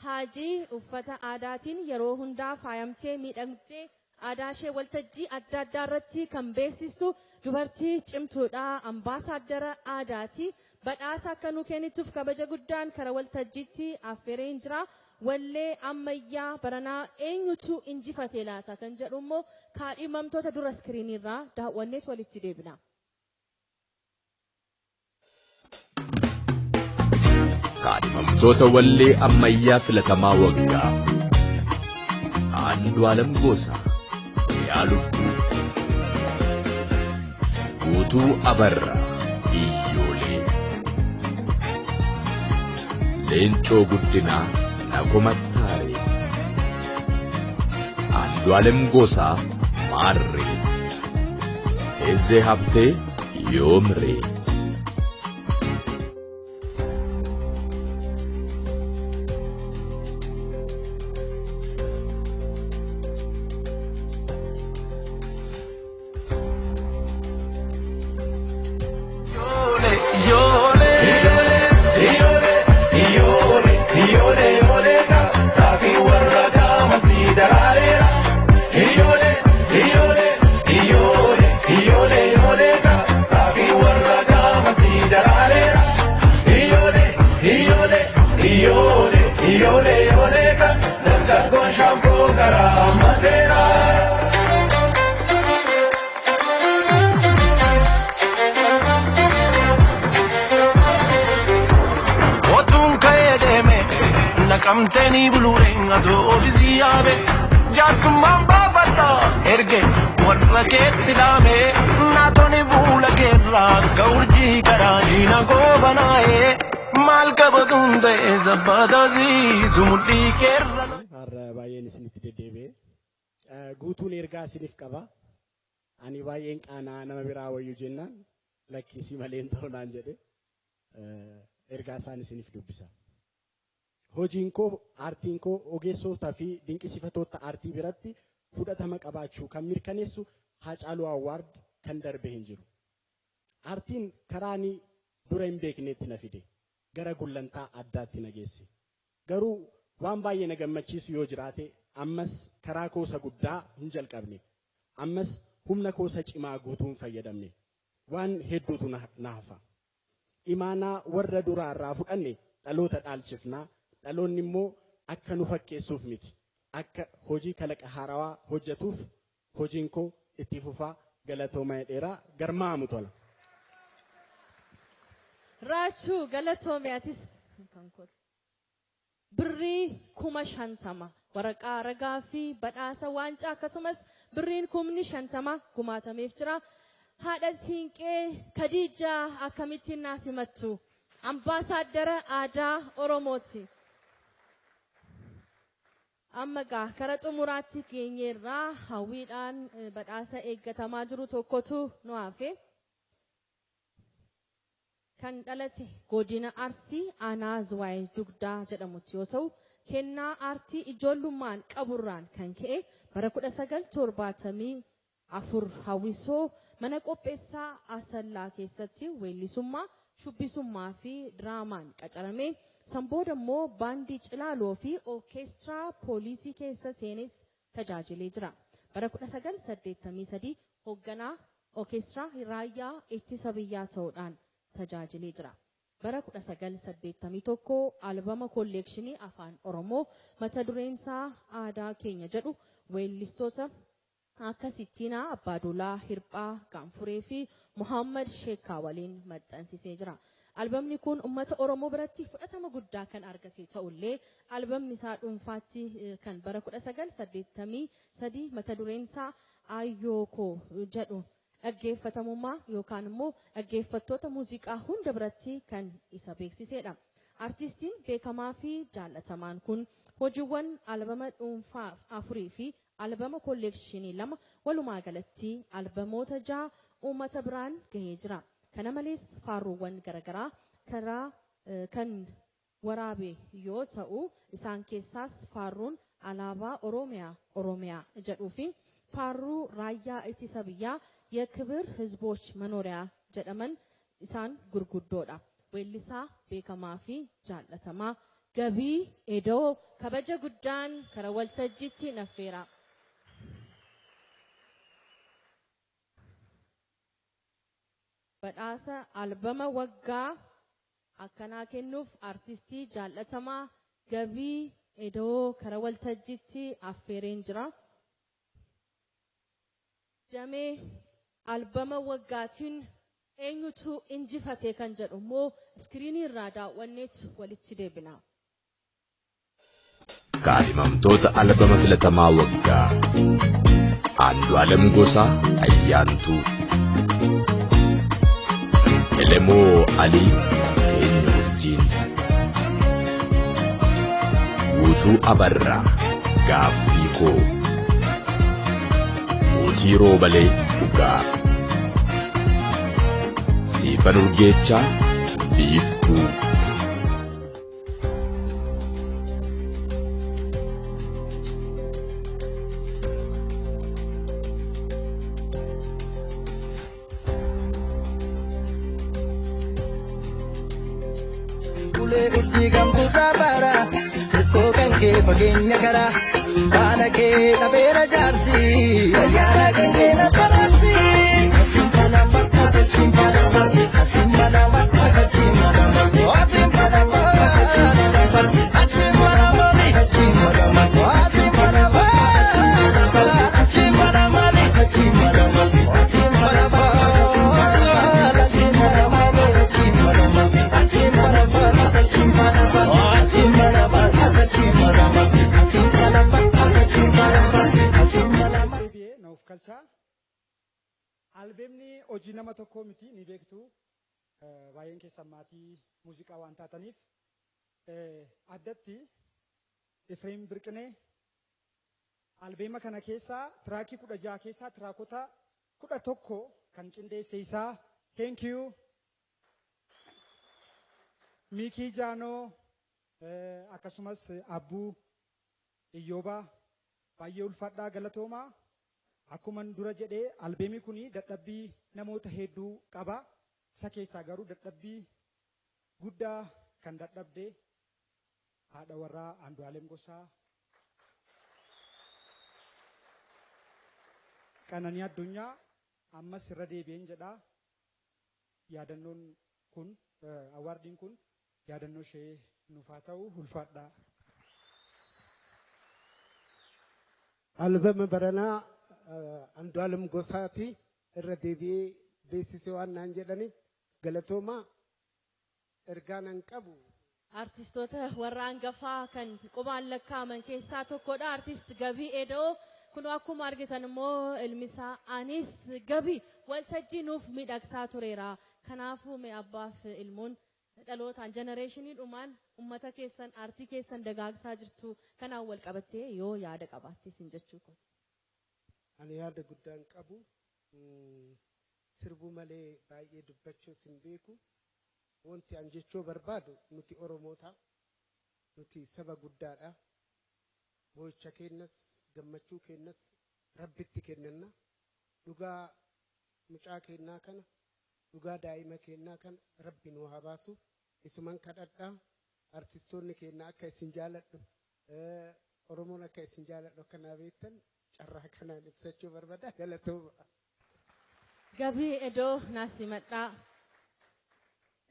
Haajii uffata aadaatiin yeroo hundaa faayamtee miidhagdee aadaa ishee waltajjii adda addaa irratti kan beeksistu dubartii cimtuudha. Ambaasaaddara aadaati. Badhaasa akka nu kennituuf kabaja guddaan kara waltajjiitti affeereen jira. Wallee ammayyaa baranaa eenyutu injifate laata kan jedhu immoo kaadhimamtoota dura iskiriiniirraa daawwanneet walitti deebina. Kaadhimamtoota wallee ammayyaa filatamaa waggaa Andu'aalem Gosaa, Yaa Lubbuu, Guutuu Abarraa, Iyyoolee, Leencoo Guddinaa, Nagomattaaree, Andu'aalem Gosaa, Maarree, Hezzee Habtee, Yoomree. Naqamtanii buluureen adoo ofiisii yaabe jaarsummaan baafata erge warra keetti dhaame naatoni buula keerraa akka urjii Oduun ta'e zabbataa siitu mudhii keerra. Har'a baay'een isinitti deddeebi'e. Guutuun ergaa isiniif qaba. Ani baay'een qaanaa nama biraa wayyuu jennaan lakkisii malee hin ta'u naan jedhe ergaa isaan isiniif dubbisa. Hojiin koo aartiin koo ogeessotaa fi dinqisiifattoota aartii biratti fudhatama qabaachuu kan mirkaneessu Haacaaluu Awwaard kan darbe hin jiru. Aartiin karaa ani dura hin beeknetti na fide. Gara gullantaa addaatti na geesse. Garuu waan baay'ee na gammachiisu yoo jiraate ammas karaa koosa guddaa hin jalqabne. Ammas humna koosa cimaa guutuu hin fayyadamne. Waan hedduutu na hafa. Imaanaa warra duraarraa fudhanne dhaloota dhaalchifnaa. Dhaloonni immoo akka nu fakkeessuuf miti. Akka hojii kalaqa haarawaa hojjetuuf hojiin koo itti fufaa galatooma dheeraa garmaamu tola. Raachuu galatoome atis kan kooti. Birrii 50,000 waraqaa ragaa fi badhaasa waancaa akkasumas birriin 50,000 gumaatameef jira. Haadha Siinqee Kadiijaa akkamittiin naa simattu? Ambaasaaddara aadaa Oromooti. Amma gaa kara xumuraatti geenyeerraa hawwiidhaan badhaasa eeggatamaa jiru tokkotu nu hafe. Kan dhalate godina Arsii aanaa Zuwaay Dugdaa jedhamutti yoo ta'u, kennaa aartii ijoollummaan qaburraan kan ka'e bara 1974 hawwisoo mana qopheessaa Asallaa keessatti weellisummaa, shubbisummaa fi diraamaan qacarame. San booda immoo baandii Cilaaloo fi orkeestiraa poolisii keessa seenes tajaajilee jira. Bara 1983 hoogganaa orkeestiraa raayyaa ittisa biyyaa ta'uudhaan tajaajilee jira. Bara 1981 albama kolleekshinii afaan Oromoo mata dureen isaa aadaa keenya jedhu weellistoota akka Sittiinaa Abbaaduulaa Hirphaa Gaanfuree fi Muhammad Sheekaa waliin maxxansisee jira. Albamni kun uummata Oromoo biratti fudhatama guddaa kan argate ta'ullee albamni isaa dhuunfaatti kan bara 1983 mata dureen isaa Aayyoo koo jedhu dhaggeeffatamummaa yookaan immoo dhaggeeffattoota muuziqaa hunda biratti kan isa beeksisedha. Artistiin beekamaa fi jaallatamaan kun hojiiwwan albama dhuunfaa 4 fi albama kolleekshinii 2 walumaa galatti albamoota 6 uummata biraan gahee jira. Kana malees faaruuwwan garaagaraa karaa kan waraabe yoo ta'u isaan keessaas faaruun alaabaa Oromiyaa Oromiyaa jedhuu fi faaruu raayyaa ittisa biyyaa የክብር ህዝቦች መኖሪያ jedhaman isaan gurguddoodha. Weellisaa beekamaa fi jaallatamaa Gabii Edoo kabaja guddaan kara waltajjiitti naffeera. Badhaasa albama waggaa akkanaa kennuuf artistii jaallatamaa Gabii Edoo kara waltajjiitti affeereen jira. Damee albama waggaatiin eenyutu injifate kan jedhu immoo iskiriinii irraa daawwanneetu walitti deebina. Kaadhimamtoota albama filatamaa waggaa Andu'aalem Gosaa Ayyaantuu, Elemoo Alii Eenyu wajjin, Guutuu Abarraa Gaaffii koo, Mootii Roobalee Dhugaa, Siifan Urgeechaa Biiftuu. Ulee urjii gamtuu saafara, teessoo kan kee fageenya karaa, baala kee dhabeera jaarsi, ayyaana kan kee na saraarsi. Asiin bakka chimbala marti, asiin bakka chimbala marti, asiin bakka chimbala marti, asiin bakka chimbala marti, asiin bakka chimbala marti, asiin bakka chimbala marti, asiin bakka chimbala marti, asiin bakka chimbala marti, asiin bakka chimbala marti, asiin bakka chimbala marti, asiin bakka. Na of kalchaa. Albeemni hojii nama tokkoo miti ni beektu. Baay'een keessan maatii muuziqaa waan taataniif Addatti Efreem Birqinee albeema kana keessaa tiraakii 16 keessaa tiraakota 11 kan qindeesse isaa, thank you. Miikii Jaanoo, akkasumas Abbuu Iyyoobaa, baay'ee ulfaadhaa, galatoomaa. Akkuman dura jedhee, albeemii kun dadhabbii namoota hedduu qaba. Isa keessaa garuu dadhabbii guddaa kan dadhabde haadha warraa Andu'aalem Gosaa, Qananii Addunyaa. Ammas irra deebi'een jedhaa, yaadannoon kun, awaardiin kun yaadannoo ishee nuuf haa ta'u, ulfaadhaa. Albama baranaa Andu'aalem Gosaati irra deebi'ee beeksisee waan naan jedhaniif galatoomaa, ergaa nan qabu. Artistoota warra hangafaa kan qubaan lakkaa'aman keessaa tokkodha. Artist Gabii Edoo, kun akkuma argitan immoo ilmi isaa Anis Gabii waltajjii nuuf miidhagsaa tureera. Kanaafuu mee abbaaf ilmoon dhalootaan generation dhumaan uummata keessan, aartii keessan dagaagsaa jirtu. Kanaan wal qabattee yoo yaada qabaatte isin jechuu kooti. Ani yaada guddaan qabu, sirbuu malee baay'ee dubbachuus hin beeku. Wanti an jechuu barbaadu, nuti Oromoota, nuti saba guddaadha. Boo'icha keenyas gammachuu keenyas Rabbitti kennanna. Dhugaa mucaa keenyaa kana, dhugaa daa'ima keenyaa kana Rabbi nu haa baasu. Isuman kadhadhaa. Artistoonni keenya akka isin jaaladhu, Oromoon akka isin jaaladhu akka naa beektan carraa kanaan ibsachuu barbaada, galatooma. Gabii Edoo naasimadhaa.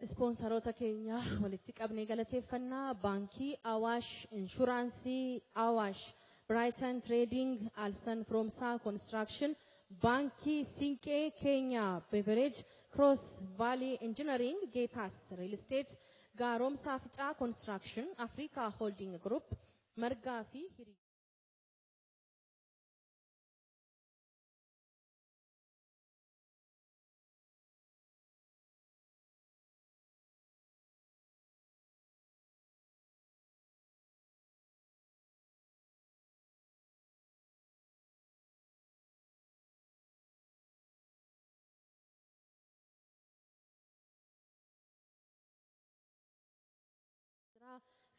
Ispoonsaroota keenya walitti qabnee galateeffannaa: Baankii Awaash, Inshuraansii Awaash, Brighton Trading, Alsan Firoomsaa Construction, Baankii Siinqee, Keenya Beverage, Cross Valley Engineering, Geetas Real Estate, Gaaromsaa Ficaa Construction, Africa Holding Group, Margaa fi Hirii.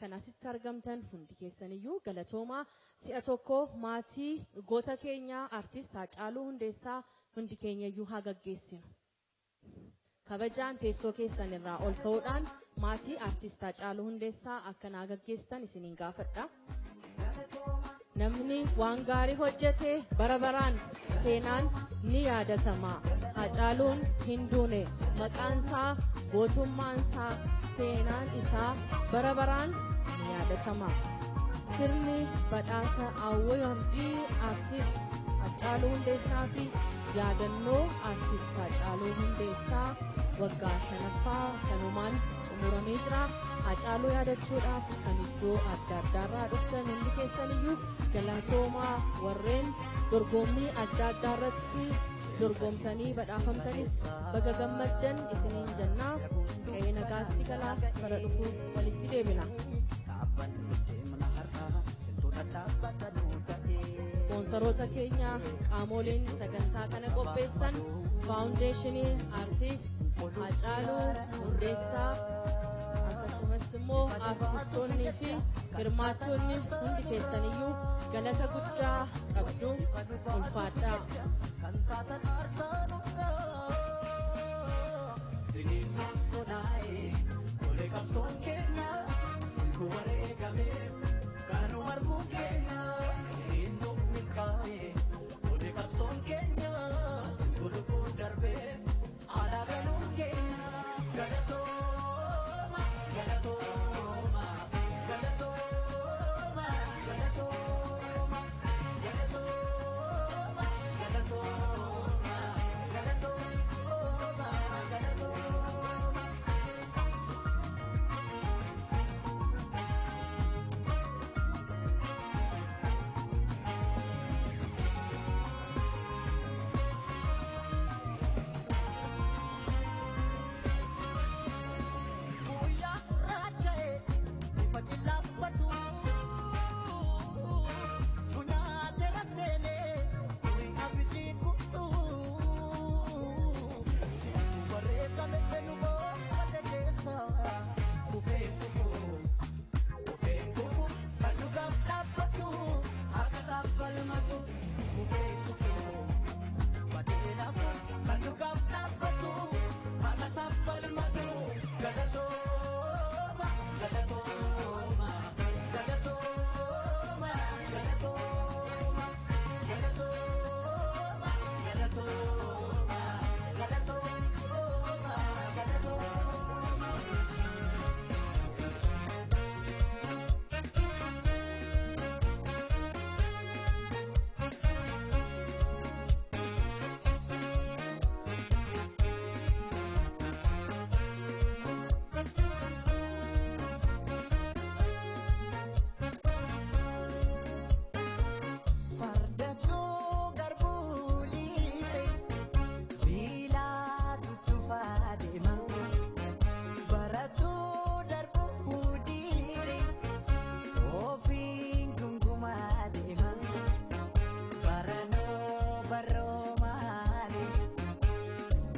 Kan asitti argamtan hundi keessaniyyuu galatoomaa. Si'a tokko maatii goota keenyaa artist Haacaaluu Hundeessaa hundi keenya iyyuu haa gaggeessinu. Kabajaan teessoo keessan irraa ol ka'uudhaan maatii artist Haacaaluu Hundeessaa akka naa gaggeessitan isiniin gaafadha. Namni waan gaarii hojjete bara baraan seenaan ni yaadatama. Haacaaluun hin duune, maqaan isaa, gootummaan isaa, seenaan isaa bara baraan ni yaadatama. Sirni badhaasa awwaardii artist Haacaaluu Hundeessaa fi yaadannoo artist Haacaaluu Hundeessaa waggaa shanaffaa kanumaan xumuramee jira. Haacaaluu yaadachuudhaaf kan iddoo adda addaarraa dhuftan hundi keessaniyyuu galatoomaa. Warreen dorgommii adda addaa irratti dorgomtanii badhaafamtanis baga gammaddan isiniin jennaa. Qe'ee nagaatti galaa, bara dhufu walitti deebina. Ispoonsaroota keenya, qaamoleen sagantaa kana qopheessan, faawundeeshinii artiist Haacaaluu Hundeessaa, akkasumas immoo artistoonnii fi hirmaattonni hundi keessaniyyuu galata guddaa qabdu, ulfaadhaa.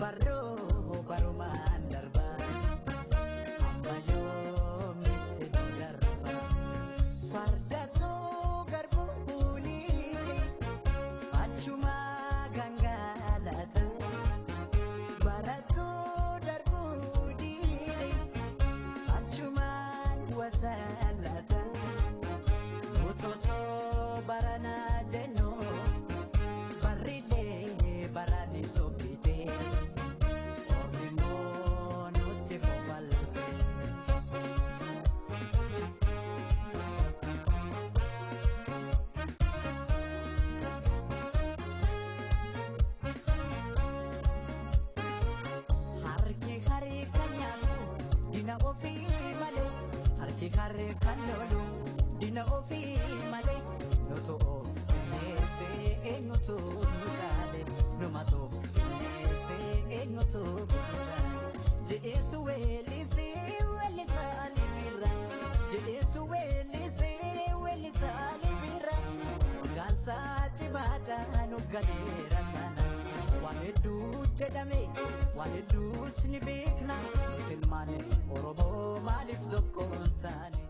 Barroo barumaan darba amma yoomitti nu darba. Fardatu garbuuni achuma gangalata. Baratu darbuuni achumaan wasalata. Ututu barana jennu barrilee barani sobbite. Ormimoo nutti kofalte. Harki haree kan nyaatu dina ofii malee. Harki haree kan lolu dina ofii malee. Nutu of kenneefee eenyutu nu caale? Numatu of kenneefee eenyutu nu caale? Jedheetu weellisee weellisaa Ali Birra. Jedheetu weellisee weellisaa Ali Birra. Gaansaa cimaadhaan galeera kana. Waan hedduu jedhame waan hedduus ni beekna. Nuti ilmaan Oromoo maaliif tokko hin taane?